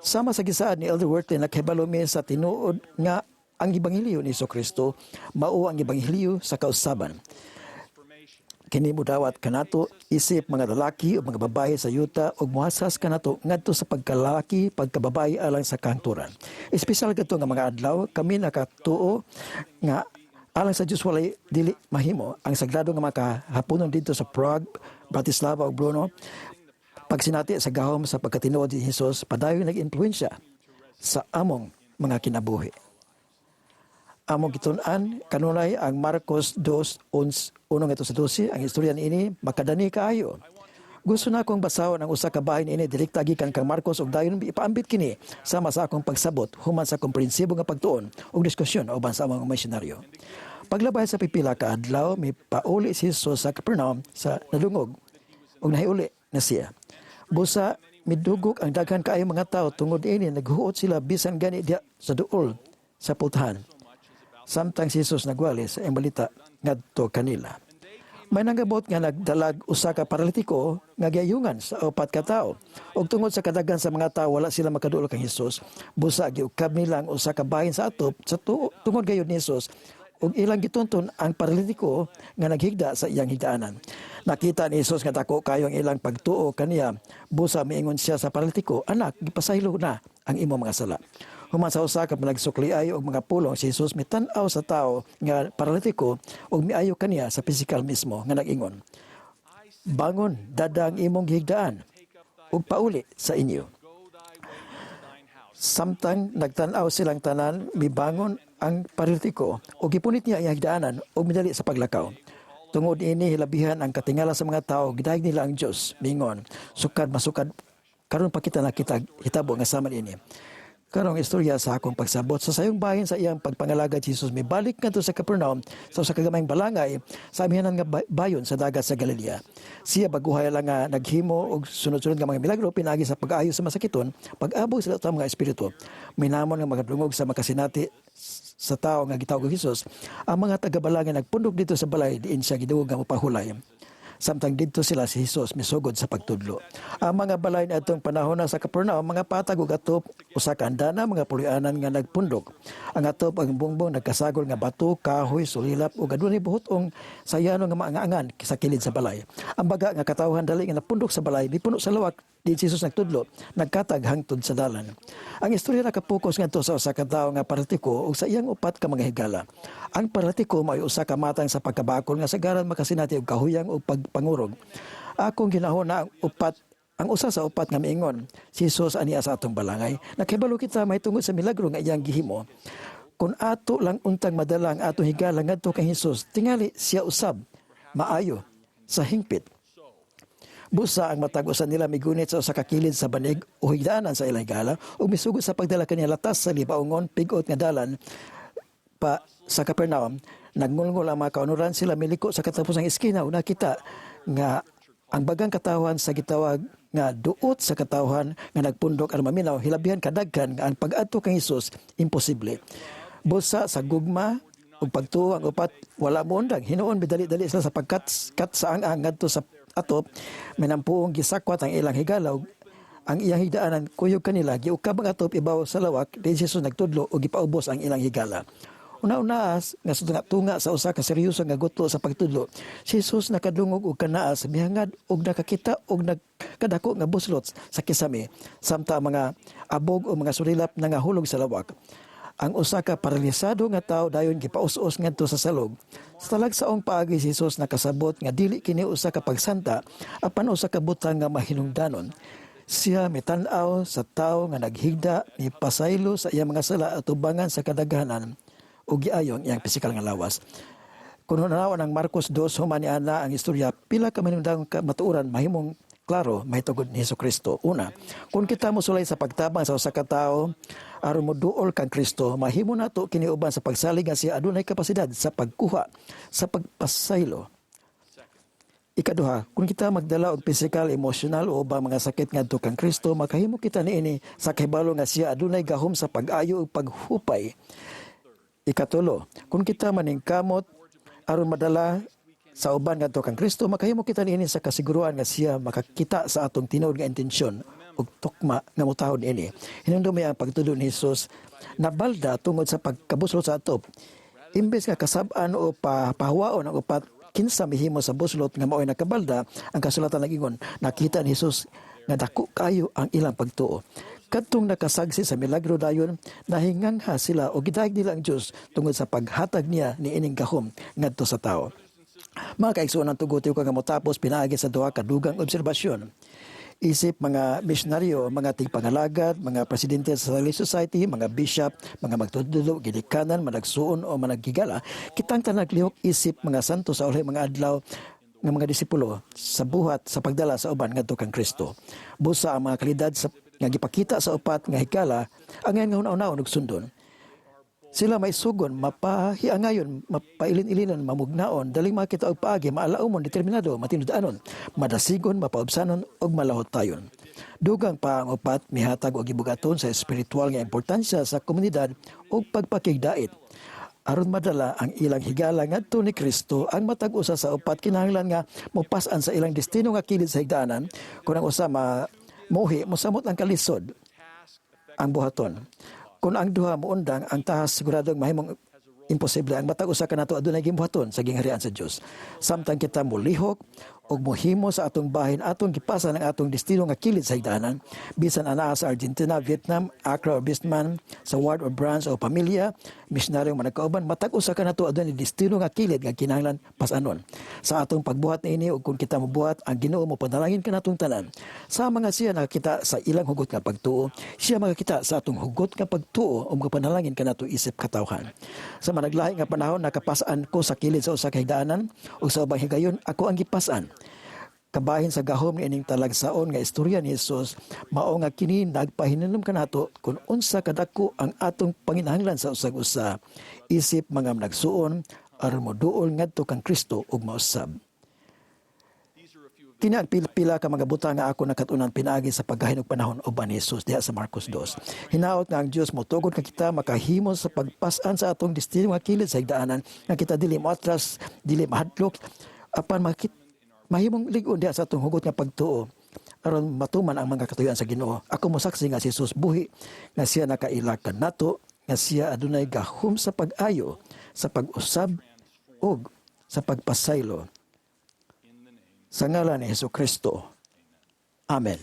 Sama sa gisaad ni Elder Wirthlin, nakahibalo mi sa tinuod nga ang ebanghelyo ni Jesucristo mao ang ebanghelyo sa kausaban. Kini modawat kanato isip mga lalaki o mga babae sa yuta ug mohasas kanato ngadto sa pagkalalaki, pagkababae alang sa kahangturan. Espesyal kadto nga mga adlaw kami nakatuo nga alang sa Dios walay dili mahimo ang sagrado nga makahaponon didto sa Prague, Bratislava ug Brno. Pagsinati sa gahom sa pagkatinuod ni Hesus padayon nag-impluwensya sa among mga kinabuhi. Among gitun-an kanunay ang Marcos 2:1-12, ang istorya niini makadani kaayo. Gusto na akong basahon ang usa ka bahin niini direkta gikan kang Marcos ug dayon ipaambit kini sama sa akong pagsabot human sa komprensibo nga pagtuon ug diskusyon uban sa among misyonaryo. Paglabay sa pipila ka adlaw, mipauli si Jesus sa Capernaum sa nadungog ug nahiuli na siya. Busa midugok ang daghan kaayo mga tawo tungod ini naghuot sila bisan gani diha sa duol sa pultahan. Samtang si Jesus nagwali sa iyang balita ngadto kanila. May nangabot nga nagdalag usa ka paralitiko nga giayungan sa upat ka tawo. Ug tungod sa kadaghan sa mga tawo wala sila makaduol kang Hesus, busa giukab nila ang usa ka bahin sa atop sa tungod gayud ni Hesus ug ilang gitunton ang paralitiko nga naghigda sa iyang higdaanan. Nakita ni Hesus nga dako kayo ang ilang pagtuo kaniya, busa miingon siya sa paralitiko, "Anak, gipasaylo na ang imong mga sala." Human sa usa ka panagsukliay og mga pulong, si Jesus mitan-aw sa tawo nga paralitiko ug miayo kaniya sa pisikal mismo nga nag-ingon, "Bangon, dada ang imong gihigdaan ug pauli sa inyo." Samtang nagtan-aw silang tanan, mibangon ang paralitiko ug gipunit niya ang higdaanan ug midali sa paglakaw. Tungod ini hilabihan ang katingala sa mga tawo, gidayeg nila ang Dios, miingon, "Sukad masukad Karon pa kita nakita hitabo nga sama niini. Karong istorya sa akong pagsabot sa sayong bahin sa iyang pagpangalagad, si Jesus mibalik ngadto sa Capernaum sa usa ka gamayng balangay sa amihanan nga bayon sa dagat sa Galilea. Siya baguhay lang nga naghimo og sunod-sunod nga mga milagro pinaagi sa pag-ayo sa masakiton, pag-abog sa daotang mga espiritu. Minamon nga makadungog sa makasinati sa tawo nga gitawag og Jesus, ang mga taga-balangay nagpundok didto sa balay diin siya gidungog nga mopahulay. Samtang didto sila, si Jesus misugod sa pagtudlo. Ang mga balay niadtong panahon na sa Capernaum, mga patag ug atop usa ka andana, mga puloy-anan nga nagpundok. Ang atop ang bungbong nagkasagol nga bato, kahoy, sulilap ug adunay buhotong sayano nga maangaangan sa kilid sa balay. Ang baga nga katawhan dali nga napundok sa balay, mipuno sa lawak diin si Jesus nagtudlo, nagkatag hangtod sa dalan. Ang istorya nakapokus ngadto sa usa ka tawo nga paralitiko ug sa iyang upat ka mga higala. Ang paralitiko mao'y usa ka matang sa pagkabakol nga sagaran makasinati og kahuyang ug pagpangurog. Akong ginahuna ang upat ang usa sa upat nga miingon, si Jesus ania sa atong balangay. Nakahibalo kita mahitungod sa milagro nga iyang gihimo. Kung ato lang untang madala ang atong higala ngadto kang Jesus, tingali siya usab maayo sa hingpit. Busa ang matag usa nila migunit sa usa ka kilid sa banig o higdaanan sa ilang higala ug misugod sa pagdala kaniya latas sa libaungon pigot nga dalan pa sa Capernaum. Nagngulngol ang mga kaunuran, sila miliko sa katapusang eskina ug nakita nga ang bagang katawhan sa gitawag nga duot sa katawhan nga nagpundok aron maminaw, hilabihan kadaghan nga ang pag-adto kang Hesus imposible. Busa sa gugma ug pagtuo, ang upat wala moundang. Hinuon midali-dali sila sa pagkat kat sa ang ngadto sa atop, minampuong gisakwat ang ilang higala ug ang iyang higdaanan kuyog kanila. Giukab ang atop ibaw sa lawak diin si Jesus nagtudlo ug gipaubos ang ilang higala. Una-unaas nga sa tunga sa usa ka seryoso nga gutlo sa pagtudlo, si Jesus nakadungog og kanaas, mihangad og nakakita og nagkadako nga buslot sa kisame samtang mga abog o mga surilap nangahulog sa lawak. Ang usa ka paralisado nga tawo dayon gipaus-os ngadto sa salog. Sa talagsaong paagi, si Jesus nakasabot nga dili kini usa ka pagsanta apan usa ka butang nga mahinungdanon. Siya mitan-aw sa tawo nga naghigda, mipasaylo sa iyang mga sala atubangan sa kadaghanan ug giayo ang iyang pisikal nga lawas. Kung hunawan ang Marcos 2 human niana ang istorya, pila ka mahinungdanong kamatuoran mahimong klaro mahitungod ni Hesus Kristo. Una, kung kita mosulay sa pagtabang sa usa ka tawo aron moduol kang Kristo, mahimo nato kini uban sa pagsalig nga siya adunay kapasidad sa pagkuha sa pagpasaylo. Ikaduha, kung kita magdala og pisikal, emosyonal o ubang mga sakit ngadto kang Kristo, makahimo kita niini sa kahibalo nga siya adunay gahom sa pag-ayo ug paghupay. Ikatulo, kung kita maningkamot aron madala sa uban ngadto kang Kristo, makahimo kita niini sa kasiguruan nga siya makakita sa atong tinuod nga intensyon ug tukma nga motahod niini. Hinumdumi ang pagtudlo ni Jesus nabalda tungod sa pagkabuslot sa atop. Imbes nga kasab-an o pahawaon ang upat kinsa mihimo sa buslot nga mao'y nakabalda, ang kasulatan nag-ingon, nakita ni Jesus nga dako kayo ang ilang pagtuo. Kadtong nakasagsi sa milagro dayon, nahingangha sila o gidayeg nila ang Dios tungod sa paghatag niya ni ining gahom ngadto sa tao. Mga kaigsuonan, tuguti ko nga motapos pinaagi sa duha ka dugang obserbasyon. Isip mga misyonaryo, mga tigpangalagad, mga presidente sa Relief Society, mga bishop, mga magtudlo, gilikanan, managsuon o managhigala, kitang tanan naglihok isip mga santo sa uloy mga adlaw nga mga disipulo sa buhat sa pagdala sa uban ngadto kang Kristo. Busa ang mga kalidad sa nga gipakita sa upat nga higala ang nga huna-hunaon ug sundon. Sila maisugon, mapahiangayon, mapailin-ilinon, mamugnaon, daling makita og paagi, maalaumon, determinado, matinud-anon, madasigon, mapaubsanon ug malahotayon. Dugang pa ang upat mihatag og gibugaton sa espiritual nga importansya sa komunidad ug pagpakigdait. Aron madala ang ilang higala ngadto ni Kristo, ang matag usa sa upat kinahanglan nga mopas-an sa ilang destino nga kilid sa higdaanan. Kung ang usa ma muhi, mosamot ang kalisod ang buhaton. Kung ang duha moundang, ang tahas siguradong mahimong imposible. Ang matag usa kanato adunay gibuhaton sa gingharian sa Dios. Samtang kita molihok ug mohimo sa atong bahin, atong gipasan ang atong destino nga kilid sa higdaanan, bisan anaa sa Argentina, Vietnam, Accra or Bisman, sa ward or branch o pamilya, misyonaryo managkauban, matag usa kanato adunay destino nga kilid nga kinahanglan pasanon. Sa atong pagbuhat niini ug kung kita mobuhat, ang Ginoo mopanalangin kanatong tanan. Sa mga siya nakakita sa ilang hugot nga pagtuo, siya makakita sa atong hugot nga pagtuo ug mapanalangin kanato isip katawhan. Sa managlahi nga panahon, nakapasan ko sa kilid sa usa ka higdaanan ug sa ubang higayon ako ang gipas-an. Kabahin sa gahom niining talagsaon nga istorya ni Jesus, mao nga kini nagpahinumdom kanato kung unsa kadako ang atong panginahanglan sa usag-usa isip mga nagsuon aron moduol ngadto kang Kristo ug mausab. Kini ang pila ka mga butang nga ako nakat-unan pinaagi sa paggahin og panahon uban ni Jesus diha sa Marcos 2. Hinaot nga ang Dios motugot nga kita makahimo sa pagpas-an sa atong destino nga kilid sa higdaanan, nga kita dili moatras, dili mahadlok, apan mahimong lig-on diha sa atong hugot nga pagtuo aron matuman ang mga katuyuan sa Ginoo. Ako mosaksi nga si Jesus buhi, nga siya nakaila kanato, nga siya adunay gahom sa pag-ayo, sa pag-usab ug sa pagpasaylo. Sa ngalan ni Hesus Kristo. Amen.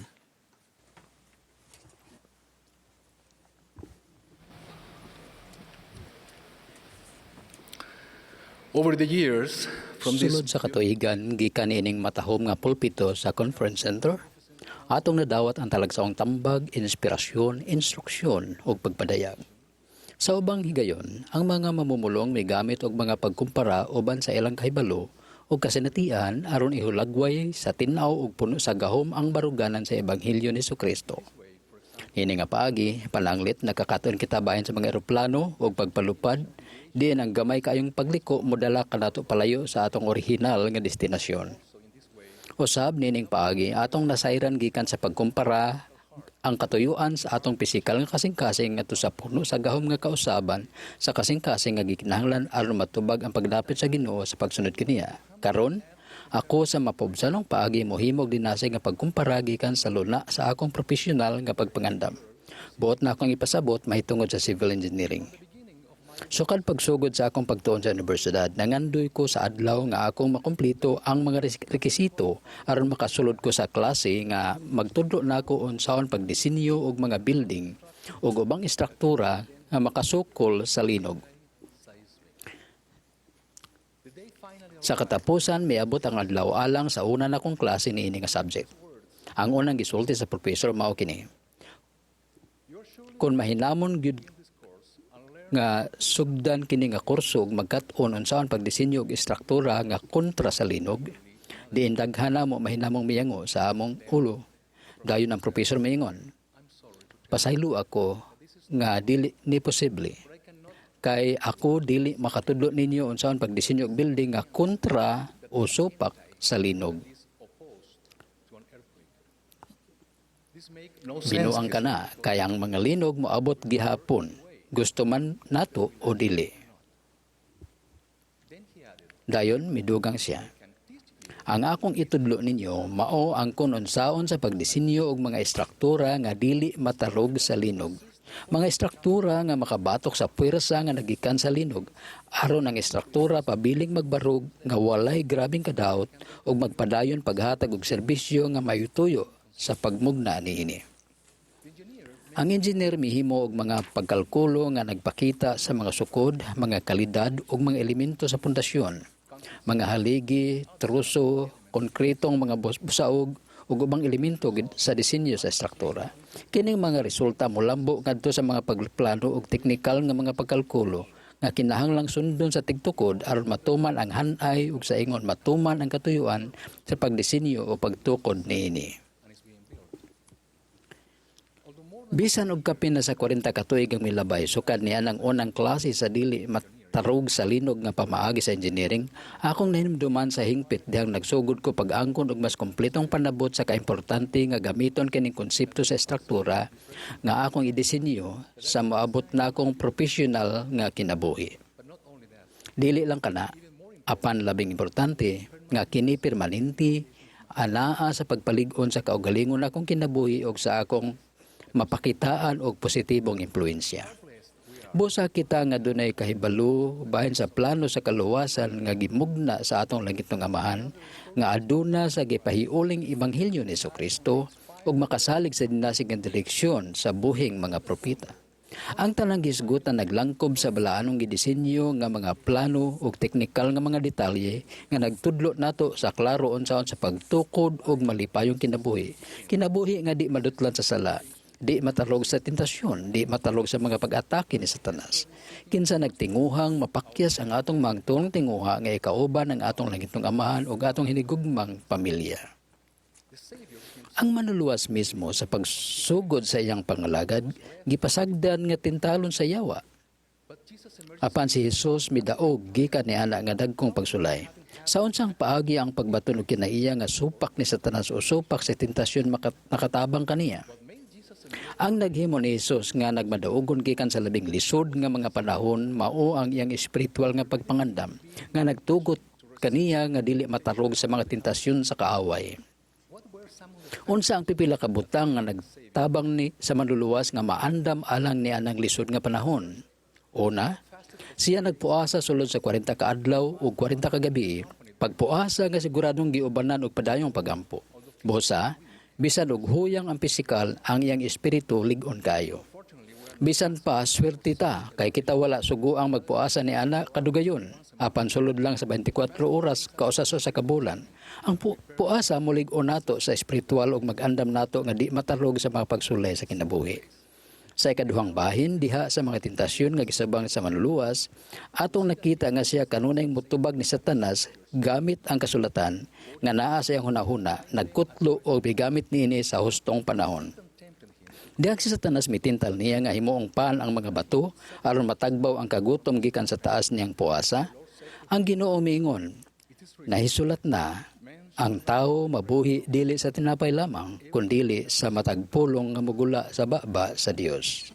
Over the years, from this Sulod sa katuigan gikan ining matahom nga pulpito sa conference center, atong nadawat ang talagsaong tambag, inspirasyon, instruksyon ug pagpadayag. Sa ubang higayon, ang mga mamumulong migamit og mga pagkumpara uban sa ilang kahibalo ug kasinatian aron ihulagway sa tin-aw ug puno sa gahom ang baruganan sa ebanghelyo ni Kristo. Ini nga paagi, pananglit nakakaton kita bahin sa mga eroplano ug pagpalupad, diin ang gamay kaayong pagliko modala kanato palayo sa atong orihinal nga destinasyon. Usab nining paagi atong nasayran gikan sa pagkumpara ang katuyuan sa atong pisikal nga kasing-kasing ngadto sa puno sa gahom nga kausaban sa kasing-kasing nga gikinahanglan aron matubag ang pagdapit sa Ginoo sa pagsunod kaniya. Karon, ako sa mapubsanong paagi mohimog dinasig nga pagkumpara gikan sa luna sa akong propesyonal nga pagpangandam. Buot na akong ipasabot mahitungod sa civil engineering. Sukad pagsugod sa akong pagtuon sa universidad, nangandoy ko sa adlaw nga akong makumplito ang mga rekisito aron makasulod ko sa klase nga magtudlo nako unsaon pagdisenyo og mga building ug ubang istruktura nga makasukol sa linog. Sa katapusan, miabot ang adlaw alang sa una nakong klase niini nga subject. Ang unang gisulti sa professor mao kini: "Kung mahinamon gyud nga sugdan kini nga kurso ug magkat-on unsaon pagdisenyo og istruktura nga kontra sa linog, diin daghan namo mahinamong miyango sa among ulo." Dayon ang professor miingon, "Pasaylo ako nga dili ni posible kay ako dili makatudlo ninyo unsaon pagdisenyo og building nga kontra o supak sa linog." Binuang ka na kay ang mga linog moabot gihapon, gusto man nato o dili. Dayon midugang siya, "Ang akong itudlo ninyo mao ang kun unsaon sa pagdisenyo og mga istruktura nga dili matarog sa linog. Mga istruktura nga makabatok sa puwersa nga nagikan sa linog aron ang istruktura pabiling magbarog nga walay grabeng kadaot ug magpadayon paghatag og serbisyo nga mayutuyo sa pagmugna niini." Ang engineer mihimo og mga pagkalkulo nga nagpakita sa mga sukod, mga kalidad ug mga elemento sa pundasyon, mga haligi, truso, konkretong mga busaog ug ubang elemento sa disenyo sa istruktura. Kining mga resulta molambo ngadto sa mga pagplano ug teknikal nga mga pagkalkulo nga kinahanglang sundon sa tigtukod aron matuman ang hanay ug sa ingon matuman ang katuyuan sa pagdisenyo o pagtukod niini. Bisan og kapin na sa 40 ka tuig ang milabay sukad niya ang unang klase sa dili matarog sa linog nga pamaagi sa engineering, akong nahinumduman sa hingpit dihang nagsugod ko pag-angkon og mas kompletong panabot sa kaimportante nga gamiton kining konsepto sa istruktura nga akong idisenyo sa moabot na akong profesional nga kinabuhi. Dili lang kana, apan labing importante nga kini permanente anaa sa pagpalig-on sa kaugalingon akong kinabuhi og sa akong mapakitaan og positibong impluwensya. Busa kita nga dunay kahibalo bahin sa plano sa kaluwasan nga gimugna sa atong langitnong Amahan nga aduna sa gipahiuling ebanghelyo ni Kristo ug makasalig sa dinasig nga direksyon sa buhing mga propeta. Ang tanang gisgutan naglangkob sa balaanong gidisenyo nga mga plano ug teknikal nga mga detalye nga nagtudlo nato sa klaro unsaon sa pagtukod og malipayong kinabuhi. Kinabuhi nga di madutlan sa sala, di matalog sa tentasyon, di matalog sa mga pag-atake ni Satanas. Kinsa nagtinguhang mapakyas ang atong mangtulong tinguha nga ikauban ang atong langitnong Amahan ug atong hinigugmang pamilya. Ang Manluluwas mismo sa pagsugod sa iyang pangalagad, gipasagdan nga tintalon sa yawa. Apan si Jesus midaog gikan ni ana nga dagkong pagsulay. Sa unsang paagi ang pagbaton og kinaiya nga supak ni Satanas o supak sa tentasyon nakatabang kaniya? Ang naghimo ni Jesus nga nagmadaugon gikan sa labing lisod nga mga panahon mao ang iyang espiritual nga pagpangandam nga nagtugot kaniya nga dili matarog sa mga tentasyon sa kaaway. Unsa ang pipila ka butang nga nagtabang ni sa Manluluwas nga maandam alang ni anang lisod nga panahon? Una, siya nagpuasa sulod sa 40 ka adlaw ug 40 ka gabi, pagpuasa nga siguradong giubanan og padayong pagampo. Busa, bisan og huyang ang pisikal, ang iyang espiritu lig-on kayo. Bisan pa, swerte ta, kay kita wala suguang magpuasa ni ana kadugayon. Apan sulod lang sa 24 oras kausa sa kabulan. Ang puasa mulig-on nato sa espiritual ug mag-andam nato nga di matarog sa mga pagsulay sa kinabuhi. Sa ikaduhang bahin diha sa mga tentasyon nga gisabang sa Manluluwas, atong nakita nga siya kanunay mutubag ni Satanas gamit ang kasulatan nga naa sa iyang hunahuna, nagkutlo o bigamit niini sa hustong panahon. Dihang si Satanas mitintal niya nga himuong pan ang mga bato aron matagbaw ang kagutom gikan sa taas niyang puasa, ang Ginoo miingon, "Nahisulat na, ang tao mabuhi dili sa tinapay lamang, kundili sa matag pulong nga mugula sa baba sa Dios."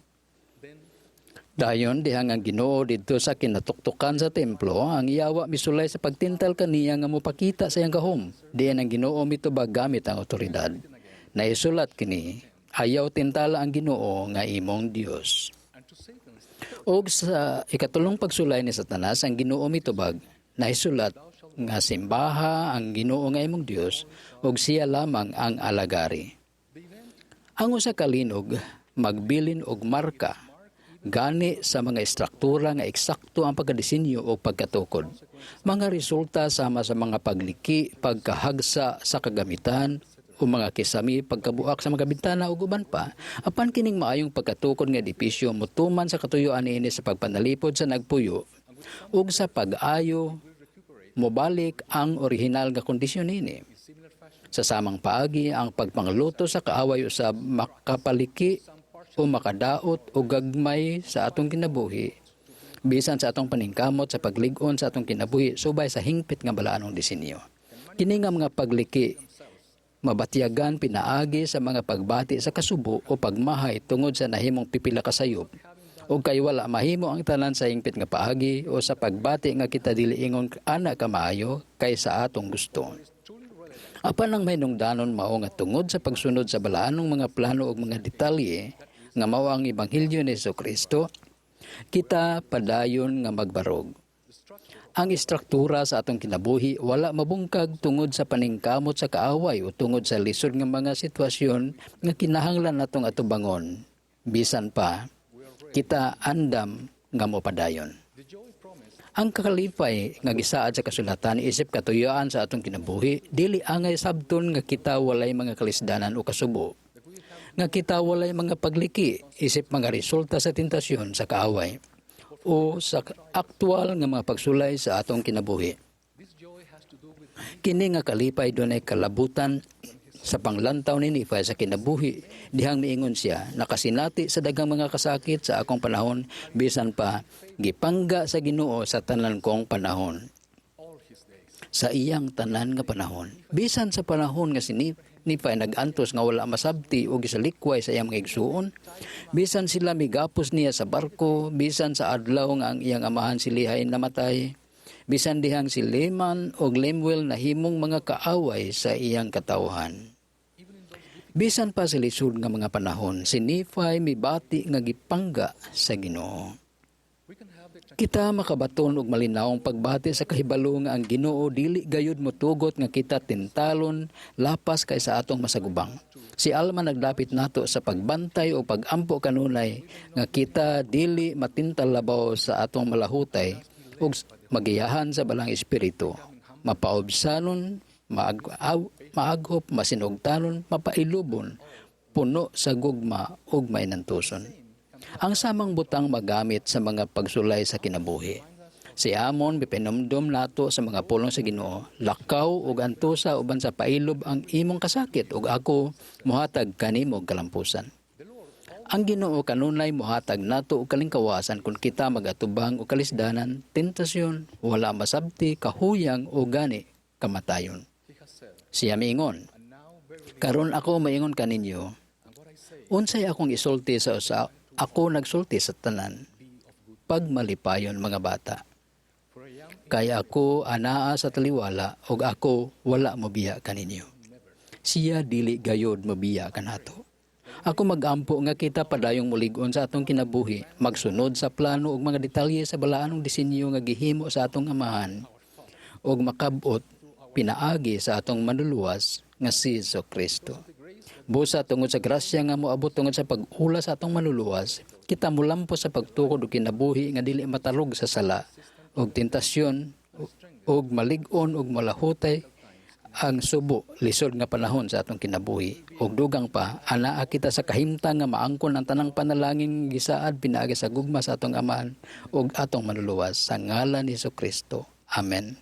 Dayon dihang ang Ginoo didto sa kinatuktukan sa templo, ang yawa misulay sa pagtintal kaniya nga mopakita sa iyang gahom. Diyan ang Ginoo mitubag gamit ang otoridad. "Naisulat kini, ayaw tintala ang Ginoo nga imong Dios." Og sa ikatulong pagsulay ni Satanas, ang Ginoo mitubag, "Naisulat nga simbaha ang Ginoo nga imong Dios ug siya lamang ang alagari." Ang usa ka linog magbilin og marka gani sa mga istruktura nga eksakto ang pagkadisenyo o pagkatukod. Mga resulta sama sa mga pagliki, pagkahagsa sa kagamitan o mga kisami, pagkabuak sa mga bintana ug uban pa. Apan kining maayong pagkatukod nga edipisyo motuman sa katuyuan niini sa pagpanalipod sa nagpuyo ug sa pag-ayo mobalik ang orihinal nga kondisyon niini. Sa samang paagi, ang pagpangluto sa kaaway usab makapaliki o makadaot o gagmay sa atong kinabuhi, bisan sa atong paningkamot sa paglig-on sa atong kinabuhi subay sa hingpit nga balaanong disenyo. Kini nga mga pagliki mabatyagan pinaagi sa mga pagbati sa kasubo o pagmahay tungod sa nahimong pipila ka sayop, o kay wala mahimo ang tanan sa hingpit nga paagi o sa pagbati nga kita dili ingon ana ka maayo kaysa atong gusto. Apan ang mahinungdanon mao nga tungod sa pagsunod sa balaanong mga plano ug mga detalye nga mao ang ebanghelyo ni Kristo, kita padayon nga magbarog. Ang istruktura sa atong kinabuhi wala mabungkag tungod sa paningkamot sa kaaway o tungod sa lisod nga mga sitwasyon nga kinahanglan natong atubangon. Bisan pa, kita andam nga mopadayon. Ang kakalipay nga gisaad sa kasulatan isip katuyuan sa atong kinabuhi, dili angay sabton nga kita walay mga kalisdanan o kasubo, nga kita walay mga pagliki isip mga resulta sa tentasyon sa kaaway o sa aktual nga mga pagsulay sa atong kinabuhi. Kini nga kalipay dunay kalabutan sa panglantaw ni Nephi sa kinabuhi dihang miingon siya, "Nakasinati sa daghang mga kasakit sa akong panahon, bisan pa gipangga sa Ginoo sa tanan kong panahon." Sa iyang tanan nga panahon. Bisan sa panahon nga si Nephi nag-antos nga wala masabti o gisalikway sa iyang mga igsuon, bisan sila migapos niya sa barko, bisan sa adlaw nga ang iyang amahan si Lehi namatay, bisan dihang si Laman og Lemuel nahimong mga kaaway sa iyang katawhan. Bisan pa sa lisod nga mga panahon, si Nephi mibati nga gipangga sa Ginoo. Kita makabaton og malinawong pagbati sa kahibalo nga ang Ginoo dili gayud motugot nga kita tintalon lapas kay sa atong masagubang. Si Alma nagdapit nato sa pagbantay o pagampo kanunay nga kita dili matintal labaw sa atong malahutay ug magiyahan sa balang espiritu. Mapaobsanon, maaghop, masinugtanon, mapailubon, puno sa gugma ug mainantuson. Ang samang butang magamit sa mga pagsulay sa kinabuhi. Si Amon mipinumdum nato sa mga pulong sa Ginoo, lakaw ug antusa uban sa pailob ang imong kasakit ug ako mohatag kanimo og kalampusan. Ang Ginoo kanunay mohatag nato og kalingkawasan kung kita magatubang og kalisdanan, tentasyon, wala masabti, kahuyang o gani kamatayon. Siya miingon, karon ako maingon kaninyo, unsay akong isulti sa usa, ako nagsulti sa tanan, pagmalipayon mga bata. Kay ako anaa sa taliwala ug ako wala mobiya kaninyo. Siya dili gayod mobiya kanato. Ako magampo nga kita padayong mulig-on sa atong kinabuhi, magsunod sa plano ug mga detalye sa balaanong disenyo nga gihimo sa atong amahan ug makabot pinaagi sa atong manluluwas nga si Jesu Kristo. Busa tungod sa grasya nga moabot tungod sa pag-ula sa atong manluluwas, kita mulampos sa pagtukod og kinabuhi nga dili matarog sa sala ug tentasyon ug malig-on ug malahutay ang subo lisod nga panahon sa atong kinabuhi. Ug dugang pa, anaa kita sa kahimtang nga maangkon ang tanang panalangin gisaad pinaagi sa gugma sa atong Amahan ug atong manluluwas sa ngalan ni Kristo. Amen.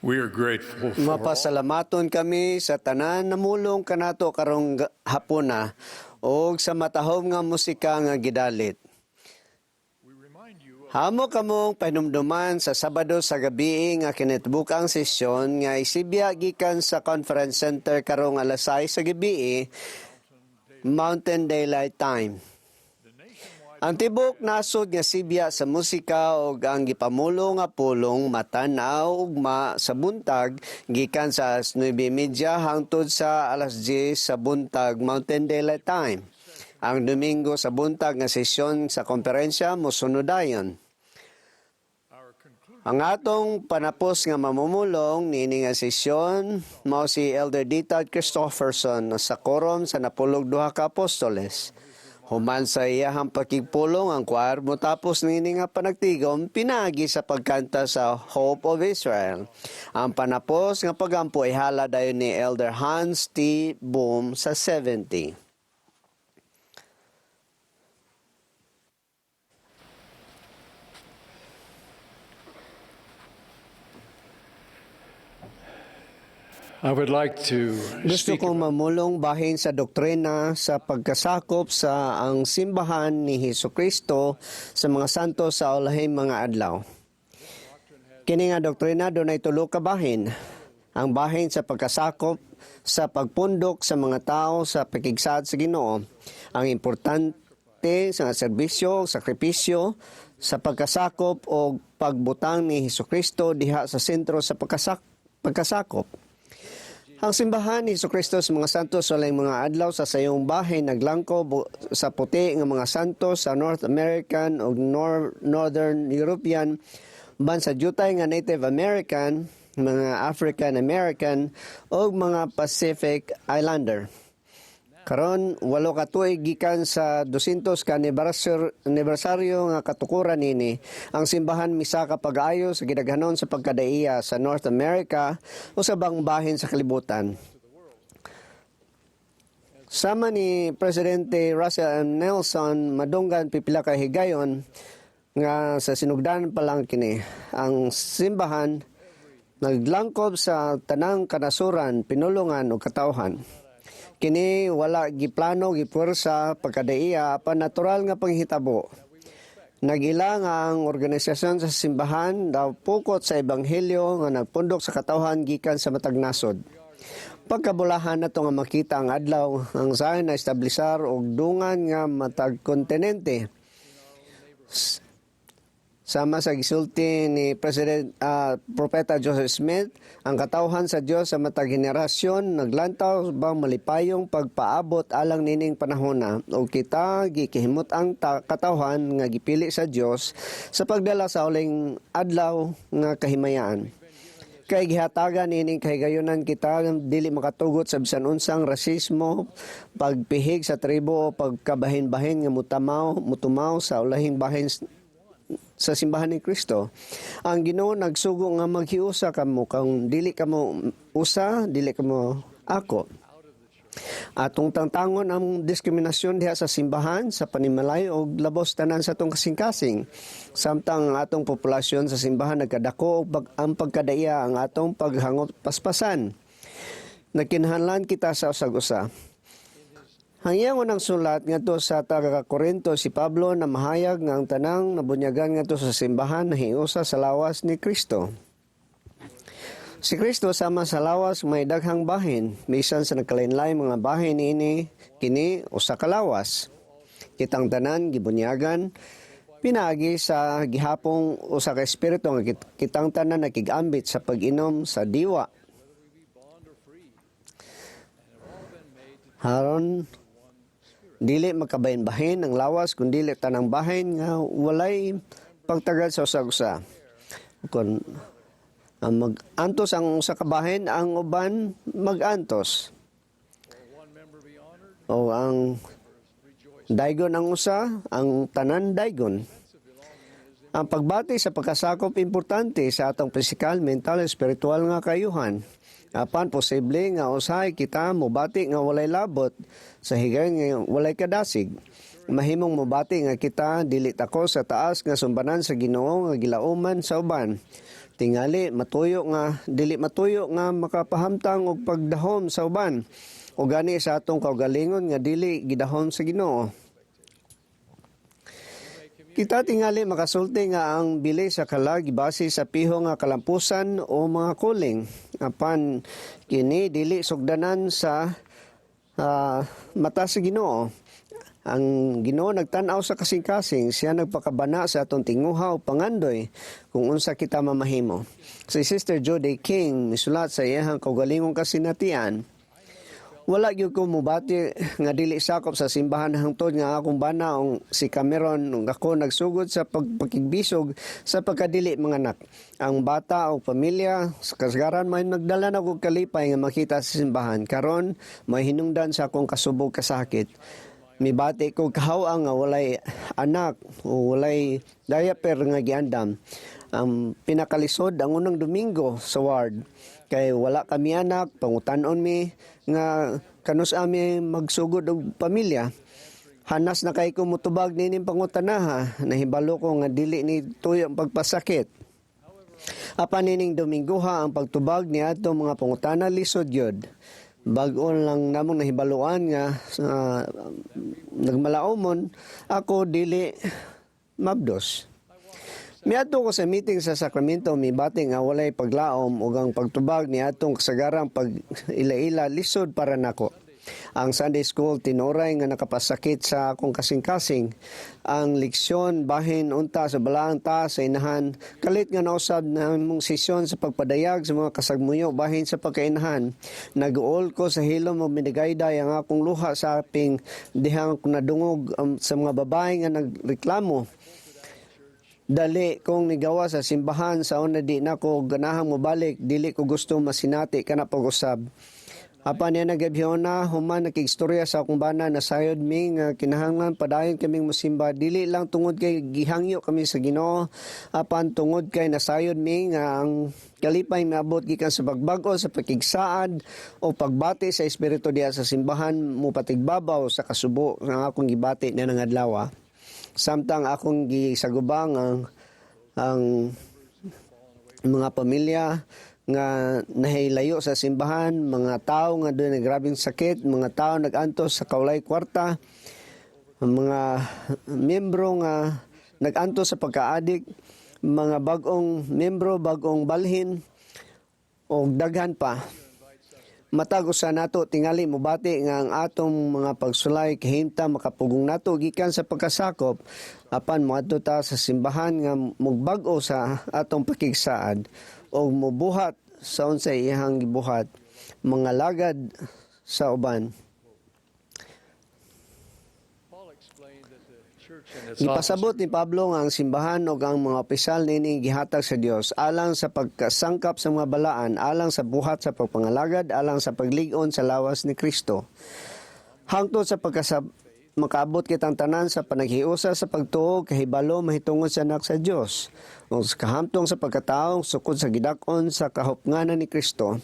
We are grateful for Mapasalamaton kami sa tanan namulong kanato karong hapuna og sa matahom nga musika nga gidalit. Hamo kamong pahinumduman sa Sabado sa gabi nga kinatibuk-ang sesyon nga isibya gikan sa Conference Center karong alas 6 sa gabi, Mountain Daylight Time. Ang tibok nasod nga sibya sa musika ug ang gipamulo nga pulong matan-aw ugma sa buntag gikan sa alas 9:30 hangtod sa alas 10 sa buntag, Mountain Daylight Time. Ang Domingo sa buntag nga sesyon sa komperensya mosunod dayon. Ang atong panapos nga mamumulong niini nga sesyon mao si Elder D. Todd Christofferson sa Korom sa 12 ka Apostoles. Human sa iyahang pakigpulong, ang choir motapos niini nga panagtigom pinaagi sa pagkanta sa Hope of Israel. Ang panapos nga pagampo ihala dayon ni Elder Hans T. Boom sa 70. I would like to Gusto speak kong mamulong bahin sa doktrina sa pagkasakop sa ang simbahan ni Hesus Kristo sa mga santo sa ulahing mga adlaw. Kini nga doktrina dunay tulo ka bahin. Ang bahin sa pagkasakop sa pagpundok sa mga tao sa pakigsaad sa Ginoo. Ang importante sa serbisyo, sakripisyo sa pagkasakop o pagbutang ni Hesus Kristo diha sa sentro sa pagkasakop. Ang simbahan ni Kristo sa mga santos sa laing mga adlaw sa sayong bahin naglangkob sa puti nga mga santos sa North American ug Northern European ban sa jutay nga Native American, mga African American ug mga Pacific Islander. Karon 8 ka tuig gikan sa 200 ka anibersaryo nga katukuran nini, ang simbahan misaka pag-ayo sa gidaghanon sa pagkadaiya sa North America o sa ubang bahin sa kalibutan. Sama ni Presidente Russell M. Nelson madunggan pipila ka higayon nga sa sinugdan pa lang kini, ang simbahan naglangkob sa tanang kanasuran, pinulungan ug katawhan. Kini wala giplano, gipuwersa pagkadaiya, apan natural nga panghitabo. Nagila nga ang organisasyon sa simbahan daw pukot sa ebanghelyo nga nagpundok sa katawhan gikan sa matag nasod. Pagkabulahan nato nga makita ang adlaw ang Zion na establisar og dungan nga matag kontinente. Sama sa gisulti ni President Propeta Joseph Smith, ang katawhan sa Dios sa matag henerasyon naglantaw bang malipayong pagpaabot alang nining panahona ug kita gikihimot ang katawhan nga gipili sa Dios sa pagdala sa uling adlaw nga kahimayaan. Kay gihatagan nining kahigayonan kita dili makatugot sa bisan unsang rasismo, pagpihig sa tribo o pagkabahin-bahin nga mutumaw sa ulahing bahin sa simbahan ni Kristo. Ang Ginoo nagsugo nga maghiusa kamo, kung dili kamo usa, dili kamo ako. Atong tangtangon ang diskriminasyon diha sa simbahan, sa panimalay og labos tanan sa atong kasing-kasing. Samtang ang atong populasyon sa simbahan nagkadako og ang pagkadaiya ang atong paghangop paspasan. Nagkinahanglan kita sa usag-usa. Ang iyang unang sulat ngadto sa taga Korinto si Pablo na mahayag nga ang tanang nabunyagan ngadto sa simbahan nahiusa sa lawas ni Kristo. Si Kristo sama sa lawas may daghang bahin, bisan sa nagkalainlain mga bahin niini kini usa ka lawas. Kitang tanan gibunyagan pinaagi sa gihapong usa ka espiritu nga kitang tanan nakig-ambit sa pag-inom sa diwa. Haron dili makabahin-bahin ang lawas kun dili tanang bahin nga walay pagtagad sa usag-usa. Kun ang mag-antos ang usa ka bahin, ang uban mag-antos. O ang daygon ang usa, ang tanan daygon. Ang pagbati sa pagkasakop importante sa atong pisikal, mental, espiritual nga kayuhan. Apan posible nga usahay kita mobati nga walay labot sa higayon nga walay kadasig. Mahimong mobati nga kita dili tako sa taas nga sumbanan sa Ginoo nga gilauman sa uban. Tingali matuyo nga dili matuyo nga makapahamtang og pagdahom sa uban o gani sa atong kaugalingon nga dili gidahom sa Ginoo. Kita tingali makasulti nga ang bili sa kalag base sa piho nga kalampusan o mga kuling. Apan kini dili sugdanan sa mata sa Ginoo. Ang Ginoo nagtan-aw sa kasing-kasing, siya nagpakabana sa atong tinguha o pangandoy kung unsa kita mamahimo. Si Sister Jody King misulat sa iyang kaugalingong kasinatian, "Wala gyud ko mubati nga dili sakop sa simbahan hangtod nga akong bana ug si Cameron ug ako nagsugod sa pagpakigbisog sa pagkadili manganak. Ang bata o pamilya sa kasagaran may magdala na og kalipay nga makita sa simbahan. Karon may hinungdan sa akong kasubog kasakit. Mibati ko kahaw nga walay anak o walay diaper nga giandam. Ang pinakalisod ang unang Domingo sa ward kay wala kami anak, pangutan-on mi nga kanus ami magsugod og pamilya. Hanas na kay ko mutubag nining pangutanaha, nahibalo ko nga dili ni tuyo ang pagpasakit. Apan nining Domingoha ang pagtubag ni atong mga pangutana lisod gyud. Bag-o lang namong nahibaluan nga nagmalaumon ako dili mabdos. Miadto ko sa meeting sa Sacramento, mibati nga walay paglaom ug ang pagtubag ni atong kasagarang pag ila-ila lisod para nako. Ang Sunday school tinuray nga nakapasakit sa akong kasing-kasing. Ang leksyon bahin unta sa balaang taas sa inahan, kalit nga nausab na mong sesyon sa pagpadayag sa mga kasagmuyo bahin sa pagkainahan. Nag-uol ko sa hilom ug minigayday ang akong luha sa aping dihang nadungog sa mga babae nga nagreklamo. Dali kong nigawa sa simbahan sa una, di na ko ganahang mobalik, dili ko gusto masinati kana pag-usab. Apan niya nagabhiona, human nakigstorya sa akong bana, nasayod mi nga kinahanglan padayon kaming mosimba dili lang tungod kay gihangyo kami sa Ginoo, apan tungod kay nasayod mi nga ang kalipay miabot gikan sa pagbag-o sa pakigsaad o pagbati sa espiritu diha sa simbahan mopatigbabaw sa kasubo nga akong gibati niya ng adlaw. Samtang akong gisagubang ang mga pamilya nga nahilayo sa simbahan, mga tao nga doon grabeng sakit, mga tao nag-antos sa kaulay kwarta, mga miyembro nga nag-antos sa pagka-adik, mga bag-ong miyembro, bag-ong balhin, o daghan pa. Matag usa nato tingali mobati nga ang atong mga pagsulay kahimtang makapugong nato gikan sa pagkasakop, apan moadto ta sa simbahan nga mugbag-o sa atong pakigsaad o mobuhat sa unsay iyang gibuhat, mga lagad sa uban." Gipasabot ni Pablo nga ang simbahan ug ang mga opisyal niini gihatag sa Dios alang sa pagkasangkap sa mga balaan, alang sa buhat sa pagpangalagad, alang sa paglig-on sa lawas ni Kristo. Hangtod sa makaabot kitang tanan sa panaghiusa sa pagtuo kahibalo mahitungod sa anak sa Dios ug sa kahamtong sa pagkataong sukod sa gidak-on sa kahupnganan ni Kristo.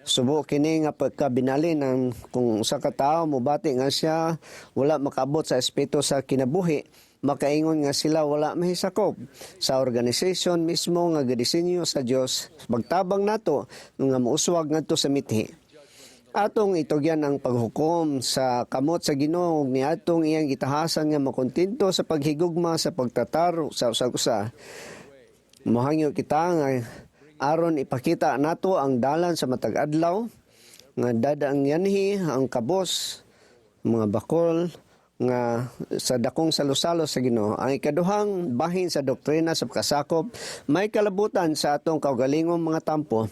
Subo kini nga pagkabinali ng kung sa katao mobati nga siya wala makaabot sa espeto sa kinabuhi, makaingon nga sila wala mahisakop sa organisasyon mismo nga gidisenyo sa Dios pagtabang nato nga mouswag ngadto sa mithi. Atong itugyan ang paghukom sa kamot sa Ginoo ug niadtong iyang gitahasan nga makontento sa paghigugma sa pagtatar sa usag-usa. Mohangyo kita nga aron ipakita nato ang dalan sa matag adlaw nga dada ang yanhi ang kabos mga bakol nga sa dakong salo-salo sa Ginoo. Ang ikaduhang bahin sa doktrina sa pagkasakop may kalabutan sa atong kaugalingong mga tampo.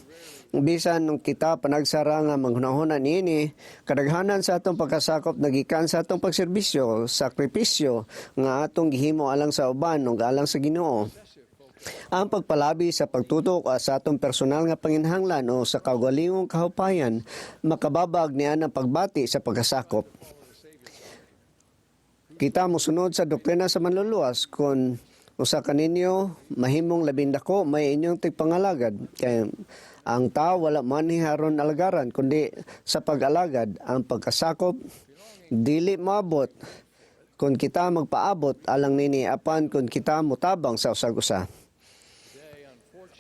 Bisan nung kita panagsara nga manghunahuna niini, kadaghanan sa atong pagkasakop nagikan sa atong pagserbisyo, sakripisyo nga atong gihimo alang sa uban ug alang sa Ginoo. Ang pagpalabi sa pagtutok sa atong personal nga panginhanglan o sa kaugalingong kahupayan makababag niya ang pagbati sa pagkasakop. Kita mosunod sa doktrina sa manluluwas, kung usa kaninyo mahimong labing dako may inyong tigpangalagad, kay ang tao wala man haron alagaran kundi sa pag-alagad. Ang pagkasakop dili maabot kung kita magpaabot alang nini, apan kung kita motabang sa usag-usa.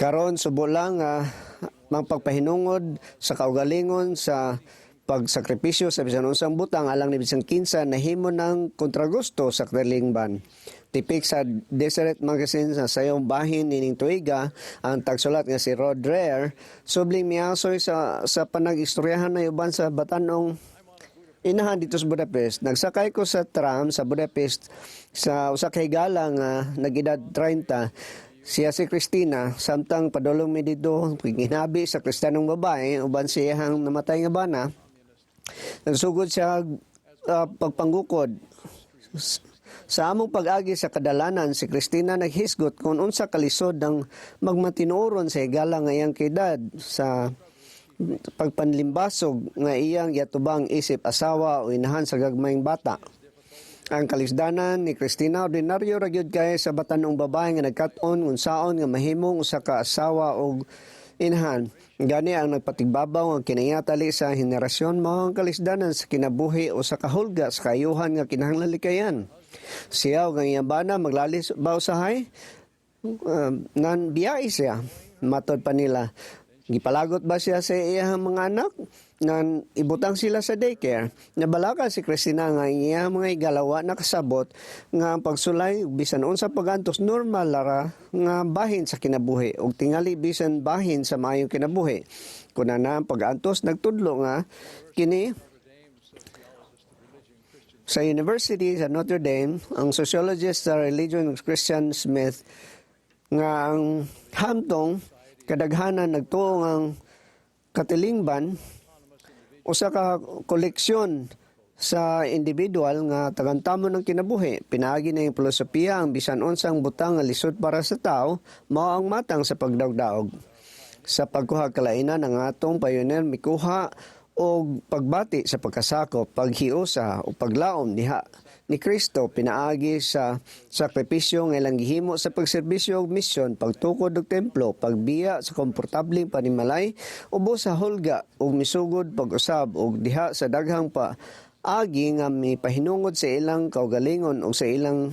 Karon subo lang nga uh, pagpahinungod sa kaugalingon sa pagsakripisyo sa bisan unsang butang alang ni bisan kinsa nahimo ng kontragusto sa katilingban. Tipik sa Deseret Magazine sa sayong bahin nining tuiga, ang tagsulat nga si Rod Dreher subling miasoy sa panag-istoryahan na uban sa batanong inahan dito sa Budapest. Nagsakay ko sa tram sa Budapest sa usa ka higala nga nag-edad 30. Siya si Christina, samtang padulong mi didto, ginabi sa Kristiyanong babae uban siyang namatay nga bana. Nagsugod siya pagpanggukod. Sa among pag-agi sa kadalanan, si Christina naghisgot kung unsa kalisod ng magmatinuoron sa higala nga iyang kaedad sa pagpanlimbasog nga iyang yatubang isip asawa o inahan sa gagmayng bata. Ang kalisdanan ni Christina ordinaryo ra gyud kay sa batanong babae nga nagkat-on unsaon nga mahimong usa ka asawa og inahan. Gani ang nagpatigbabaw ang kinayatali sa henerasyon mao ang kalisdanan sa kinabuhi o sa kahulga sa kayuhan nga kinahanglan likayan. Siya ug ang iyang bana maglalis ba usahay? Nan biyai siya. Matod pa nila. Gipalagot ba siya sa iyang mga anak? Nan ibutang sila sa daycare. Nabalaka si Christina nga iyang mga igalawa nakasabot nga ang pagsulay bisan unsa pagantos normal lara nga bahin sa kinabuhi ug tingali bisan bahin sa maayong kinabuhi. Kuna na ang pag-antos nagtudlo nga kini sa University sa Notre Dame, ang sociologist sa religion Christian Smith nga ang hamtong kadaghanan nagtuo ang katilingban usa ka koleksyon sa individual nga tagantamon ng kinabuhi. Pinaagi na yung filosofiya ang bisan unsang butang nga lisod para sa tao mao ang matang sa pagdaogdaog. Sa pagkuha kalainan ang atong pioneer mikuha og pagbati sa pagkasakop, paghiusa o paglaom diha ni Kristo pinaagi sa sakripisyo nga ilang gihimo sa pagserbisyo og misyon, pagtukod og templo, pagbiya sa komportableng panimalay, ubos sa hulga ug misugod pag-usab og diha sa daghang pa agi nga mipahinungod sa ilang kaugalingon ug sa ilang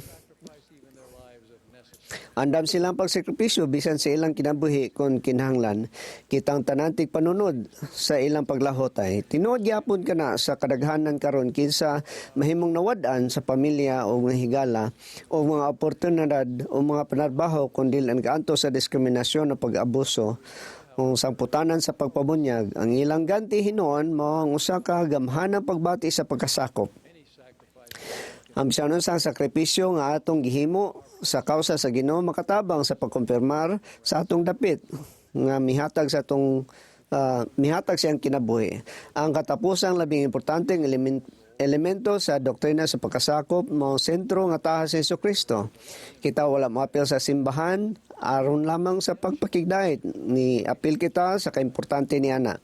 andam silang pagsakripisyo bisan sa ilang kinabuhi kung kinahanglan. Kitang tanantig panunod sa ilang paglahotay. Tinuod gyapon kana sa kadaghanan karon kinsa mahimong nawad-an sa pamilya o mga higala o mga oportunidad o mga panarbaho kun dili ang kaanto sa diskriminasyon o pag-abuso kung sangputanan sa pagpabunyag. Ang ilang ganti hinuon mao ang usa ka gamhanang pagbati sa pagkasakop. Ang bisan unsang sakripisyo nga atong gihimo sa kausa sa Ginoo makatabang sa pagkumpirmar sa atong dapit nga mihatag sa atong mihatag siyang kinabuhi. Ang katapusang labing importanteng elemento sa doktrina sa pagkasakop mao sentro nga tahas si Kristo. Kita wala moapil sa simbahan aron lamang sa pagpakigdait. Ni apil kita sa kaimportante niana.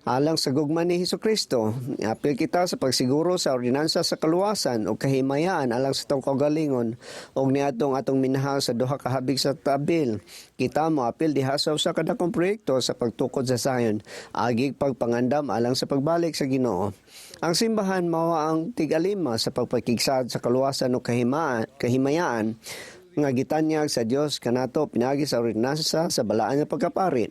Alang sa gugma ni Hesus Kristo, apil kita sa pagsiguro sa ordinansa sa kaluwasan o kahimayaan alang sa atong kaugalingon og niadtong atong minahal sa duha ka habig sa tabil. Kita mo apil diha sa usa ka dakong proyekto sa pagtukod sa sayon, agig pagpangandam alang sa pagbalik sa Ginoo. Ang simbahan mao ang tig-alima sa pagpakigsad sa kaluwasan o kahimayaan nga gitanyag sa Dios kanato pinaagi sa ordinansa sa balaan nga pagkapari.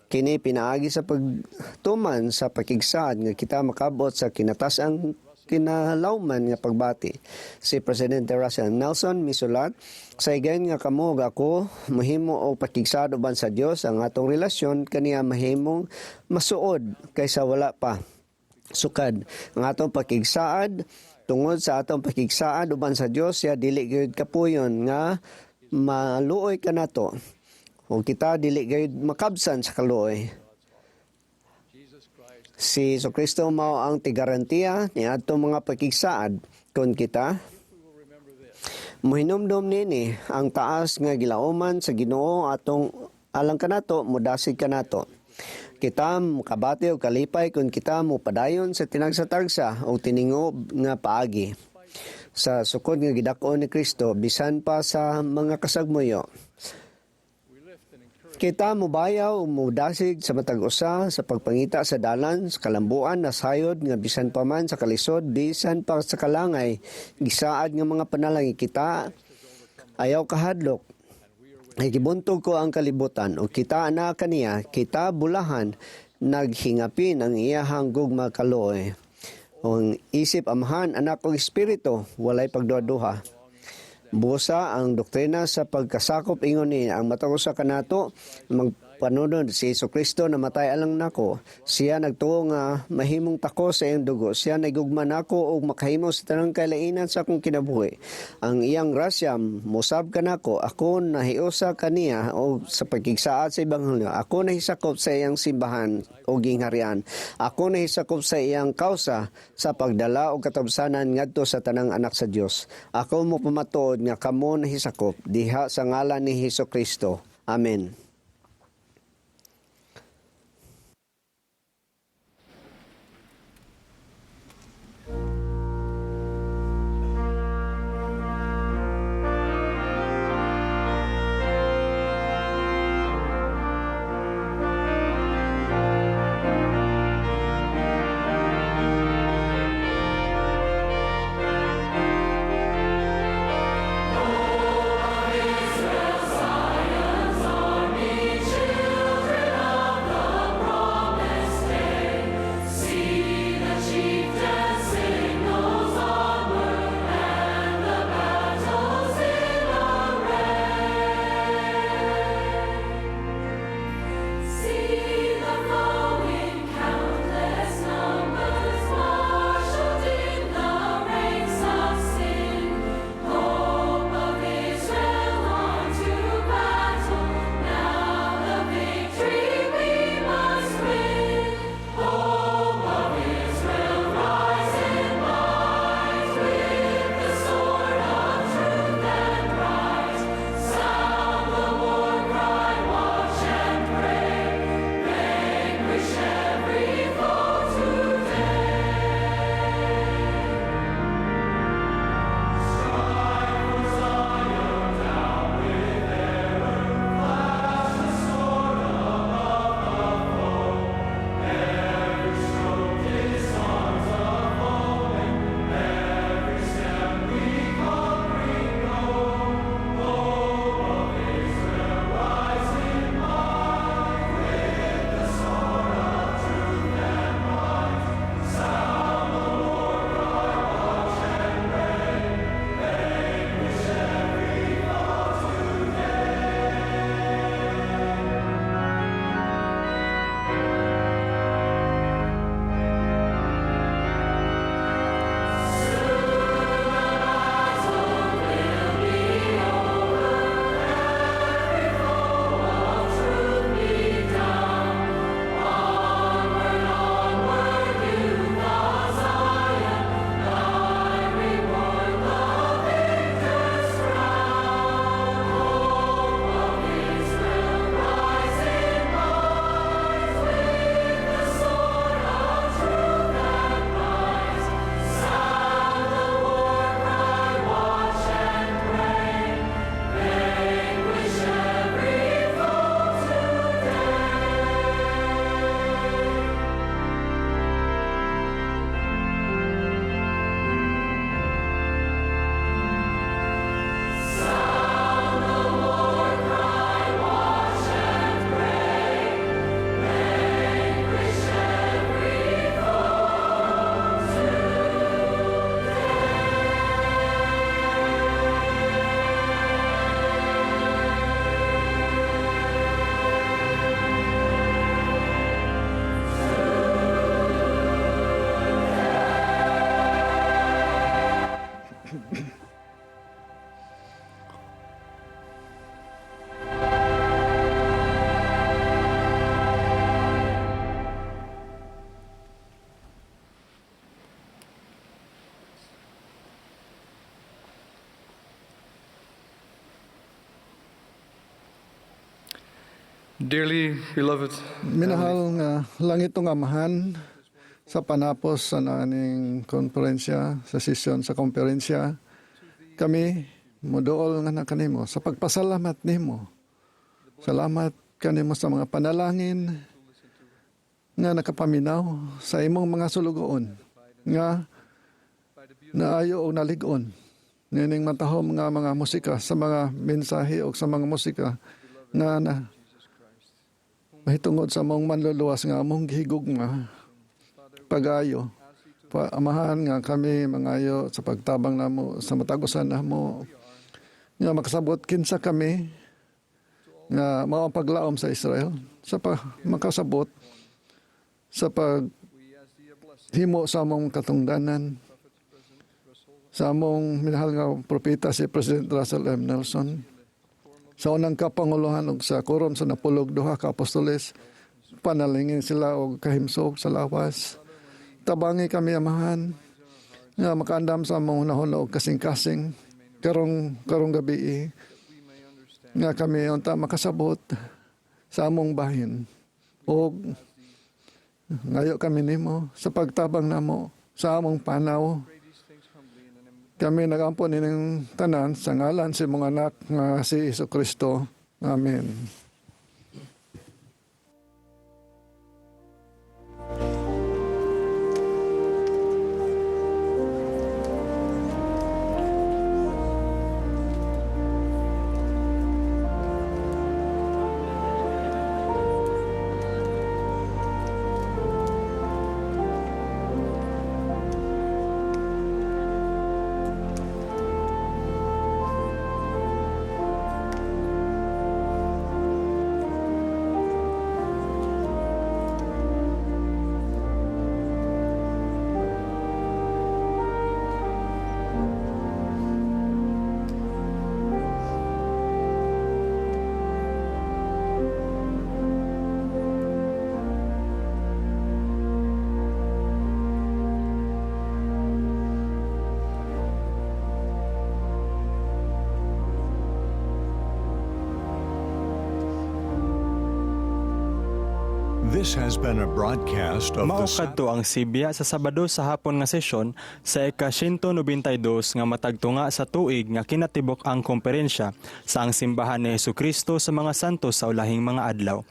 Kini pinaagi sa pagtuman sa pakigsaad nga kita makabot sa kinatas-ang kinalawman nga pagbati. Si Presidente Russell Nelson misulat, sa higayon nga kamo ug ako mahimo og pakigsaad uban sa Dios, ang atong relasyon kaniya mahimong masuod kaysa wala pa. Sukad ang atong pakigsaad tungod sa atong pakigsaad uban sa Dios, siya dili gyud kapuyon nga maluoy kanato. O kita dili gayud makabsan sa kaluoy. Si Jesucristo mao ang tigarantiya ni atong mga pakigsaad kon kita mohinumdom nini ang taas nga gilauman sa Ginoo atong alang kanato modasig kanato. Kita makabati og kalipay kun kita mopadayon sa tinagsa-tagsa o tiningob nga paagi sa sukod nga gidak-on ni Kristo bisan pa sa mga kasagmuyo. Kita mobayaw o modasig sa matag usa sa pagpangita sa dalan sa kalambuan na sayod nga bisan pa man sa kalisod, bisan pa sa kalangay, gisaad nga mga panalangin kita ayaw kahadlok. Ay gibuntog ko ang kalibutan ug kita ana kaniya, kita bulahan naghingapin ang iyahang gugma kaluoy. Ang isip Amahan, Anak ug Espiritu, walay pagduha-duha. Busa ang doktrina sa pagkasakop ingon ni ang matag usa kanato magpanunod si Jesu Kristo namatay alang nako. Siya nagtuo nga mahimong tako sa iyang dugo. Siya nagugma nako ug makahimo sa tanang kailainan sa akong kinabuhi. Ang iyang grasya mosab kanako. Ako nahiusa kaniya o sa pagkigsaad sa ebanghelyo. Ako nahisakop sa iyang simbahan o gingharian. Ako nahisakop sa iyang kausa sa pagdala og katubsanan ngadto sa tanang anak sa Dios. Ako mo pamatuod nga kamo nahisakop diha sa ngalan ni Hesus Kristo. Amen. Dearly beloved, Minahal nga langit nga Amahan, sa panapos sa naning konferensya, sa sesyon sa konferensya, kami moduol nga na kanimo sa pagpasalamat nimo. Salamat kanimo sa mga panalangin nga nakapaminaw sa imong mga sulugoon nga naayo o nalig-on Nining matahom nga mga musika sa mga mensahe o sa mga musika nga na mahitungod sa among manluluwas nga among gihigugma pagayo. Amahan nga kami mangayo sa pagtabang namo sa matag usa namo nga makasabot kinsa kami nga mao ang paglaom sa Israel sa makasabot sa pag himo sa among katungdanan sa among minahal nga propeta si President Russell M. Nelson sa unang kapanguluhan ug sa korom sa 12 ka apostoles, panalingin sila og kahimsog sa lawas. Tabangi kami, Amahan, nga makaandam sa among hunahuna og kasing-kasing karong karong gabi nga kami unta makasabot sa among bahin og ngayo kami nimo sa pagtabang namo sa among panaw. Kami nagampo nining tanan sa ngalan sa imong anak nga si Hesus Kristo. Amen. This has been a broadcast of Mao the kadto ang sibya sa Sabado sa hapon nga sesyon sa ika-192 nga matag tunga sa tuig nga kinatibuk ang komperensya sa ang simbahan ni Hesukristo sa mga santos sa ulahing mga adlaw.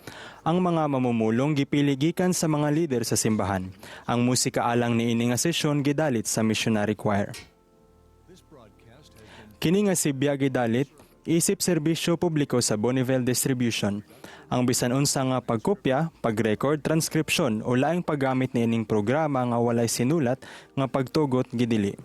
Ang mga mamumulong gipili gikan sa mga lider sa simbahan. Ang musika alang niini nga sesyon gidalit sa missionary choir. Kini nga sibya gidalit isip serbisyo publiko sa Bonneville Distribution. Ang bisan unsa nga pagkopya, pag-record, transkripsyon o laing paggamit niining programa nga walay sinulat nga pagtugot gidili.